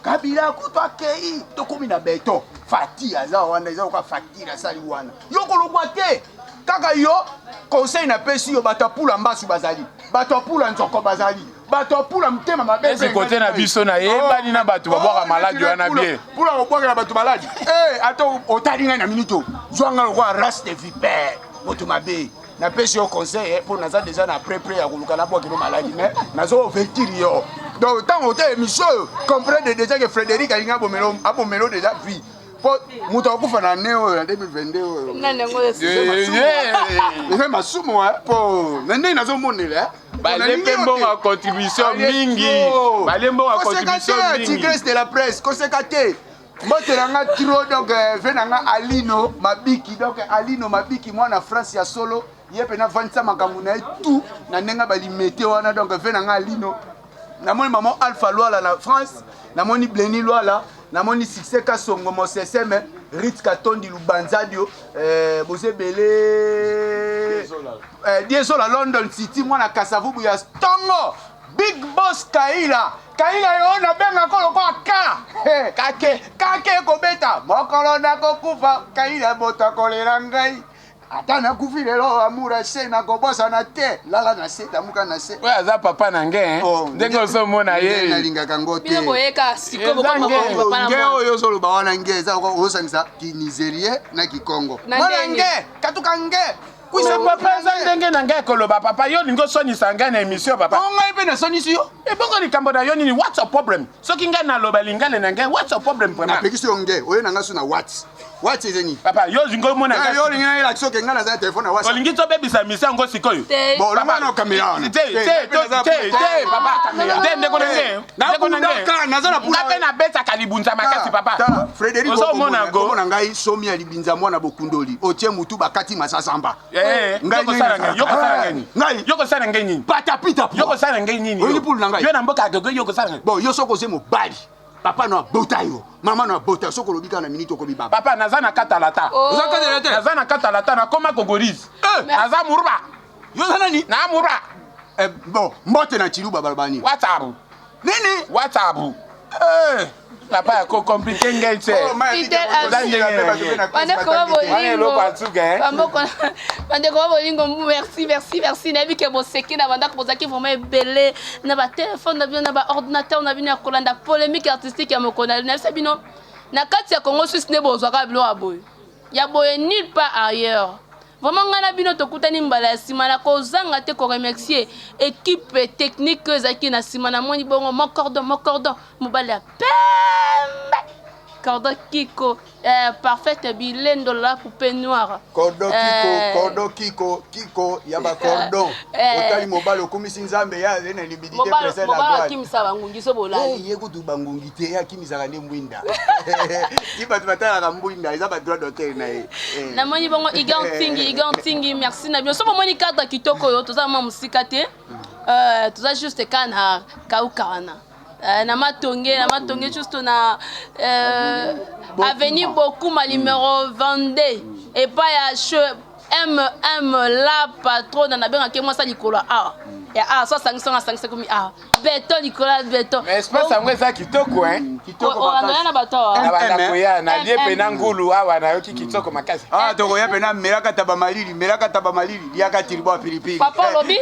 kabila kutu akei tokomi na beton fati aza wana eza lokola facture asali wana yo kolongwa te kaka yo conseil napesi yo bato ya pula mbasu bazali bato ya pula nzoko bazali bato ya pula motema mabe esi kote na biso na yebani na bato babwaka oh, maladi wana bien pula kobwakela bato maladi eh, ata otali ngai na minute zwa ngai lokola race de vipere moto mabe napesi yo conseil eh, mpo naza deja na prepre ya koluka nabwakelo maladi mais nazo avertir yo donc ntango ota émission oyo comprendre déjà que frédéric alingi abomelo déjà vie mpo moto akufa na année oyo na 2022 oyo eza masumu mpo na ndenge nazomonela balie mpe mbongo ya contribution mingi balie mbongo ya contribution mingi tigresse de la presse koseka te mbote na nga trop donc euh, ve na nga alino mabiki donc alino mabiki mwana france ya solo ye mpe navandisa makambo na ye tout na ndenge balimete wana donc ve na nga alino namoni mama alpha lwala na france namoni bleni lwala namoni succès kasongo moseseme rit katondi lubanzadio eh, boza ebele eh, diesola london city mwana kasavubu ya ntongo big boss kaila Kaila yo nabenga ko lokola ka kake kake ekobeta mokolo nakokufa Kaila moto akolela ngai. Ata nakufi lelo amour ya se nakobosana te lala na se lamuka na se. Oyo aza papa na nge hein? Oh, ndenge ozomona ye nalingaka ngo te. Bino boyeka sikoyo bokoma papa na nge oyo ozoloba wana nge eza osangisa kinizerie na kikongo. Mwana nge katuka nge Kwisa papa eza ndenge na ngai koloba papa yo olingi osonisa ngai na émission papa. Oh, ngai mpe nasonisi yo. Ebongo likambo na yo nini what's your problem? Soki ngai naloba lingala na ngai what's your problem vraiment? Napekisi yo nge oye na ngai so na what? What eza nini? Papa yo olingi omona ngai. Yo olingi nayelakisa oke ngai naza na telefone na WhatsApp. Olingi tobebisa mission yango sikoyo. Bon olonga na kamera wana. Te te te te papa. Te ndeko na ngai. Ndeko na ngai. Naza na pula. Ngai mpe nabetaka libunza makasi papa. Tala Frédéric ozomona go. Omona ngai somi ya libinza mwana bokundoli. Otie mutu bakati masasamba. Eh, ngai kosala ngai. Yo kosala ngai. Ngai. Yo kosala ngai nini? Patapita. Yo kosala ngai nini? Oyebi pulu na ngai. Yo na mboka ya gogo yo kosala ngai. Bon yo soko oze mobali. Papa no abota yo. Mama no abota yo. Soki olobi kaka na minute okomi baba. Papa naza na katalata. Oh. Oza katalata? Naza na katalata nakoma kogorise. Eh. Naza muruba. Yo oza nani? Na muruba. Eh, bon, mbote na Tshiluba baloba nini? WhatsApp. Nini? WhatsApp. Eh. Papa ya ko compliquer ngai tse. Oh, Bandeko ba bolingo. Bandeko ba bolingo, merci, merci, merci. Nayebi ke boseki na bandako bozalaki vraiment ebele na ba téléphone na bino na ba ordinateur na bino ya kolanda polémique artistique ya mokolo na nayebisa bino na kati ya Congo Suisse nde bozwaka biloko ya boye ya boye nulle part ailleurs. Vraiment ngai na bino tokutani mbala ya sima na kozanga te ko remercier equipe technique oyo ezalaki na sima na moni bongo mon cordon mon cordon mobali ya pembe cordon kiko eh, parfaite bilendo la poupée noire cordon kiko eh, cordon kiko kiko ya ba cordon eh, otali mobali okumisi nzambe ya azali na libidite mobali mobali akimisa bangungi so bolali eh, ye kutu bangungi te ye akimisaka nde mbwinda ti bato batalaka mbwinda eza ba droit d'auteur na ye eh. Namoni bongo Igor Ntingi, Igor Ntingi, merci na bino. So bomoni cadre kitoko oyo toza mwa mosika te. Euh, toza juste kaka na kauka wana. Euh, na matonge, na matonge juste na euh, avenue Bokuma numéro 22 epai ya che MM la patronne nabengaki mwasi ya likolo awa. Ya awa so asangisi ngo asangisi komi awa. Beton likolo ya beton. Mais espace yango eza kitoko hein. Kitoko Olanda na bato awa. Na banda koya na lie pe na ngulu awa nayoki kitoko makasi. Ah tokoya pe na melaka taba malili, melaka taba malili, liaka tiribo ya pilipili. Papa olobi?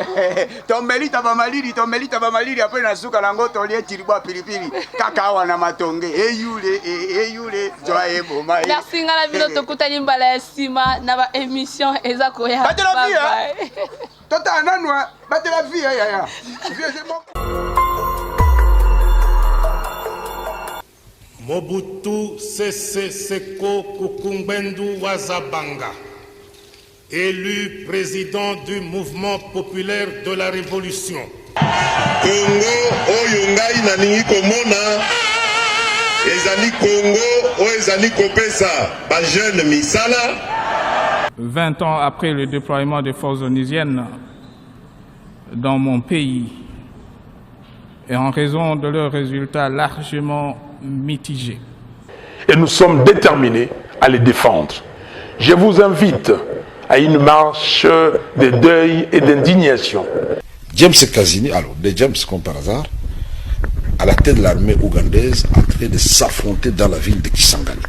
Tomeli taba malili, tomeli taba malili après na suka nango tolie tiribo ya pilipili. Kaka awa na matonge, eyule, eyule, joie eboma. Merci nga na bino tokutani mbala ya sima na ba émission eza koya. Batela vie. Totala nanu batela vie yaya. Vie eza moko. Mobutu Sese Seko Kuku Ngbendu wa Za Banga, élu président du Mouvement populaire de la Révolution. Congo oyo ngai nalingi komona ezali Congo oyo ezali kopesa ba jeunes misala. 20 ans après le déploiement des forces onusiennes dans mon pays et en raison de leurs résultats largement mitigés. Et nous sommes déterminés à les défendre. Je vous invite à une marche de deuil et d'indignation. James Kazini, alors des James comme par hasard, à la tête de l'armée ougandaise, en train de s'affronter dans la ville de Kisangani.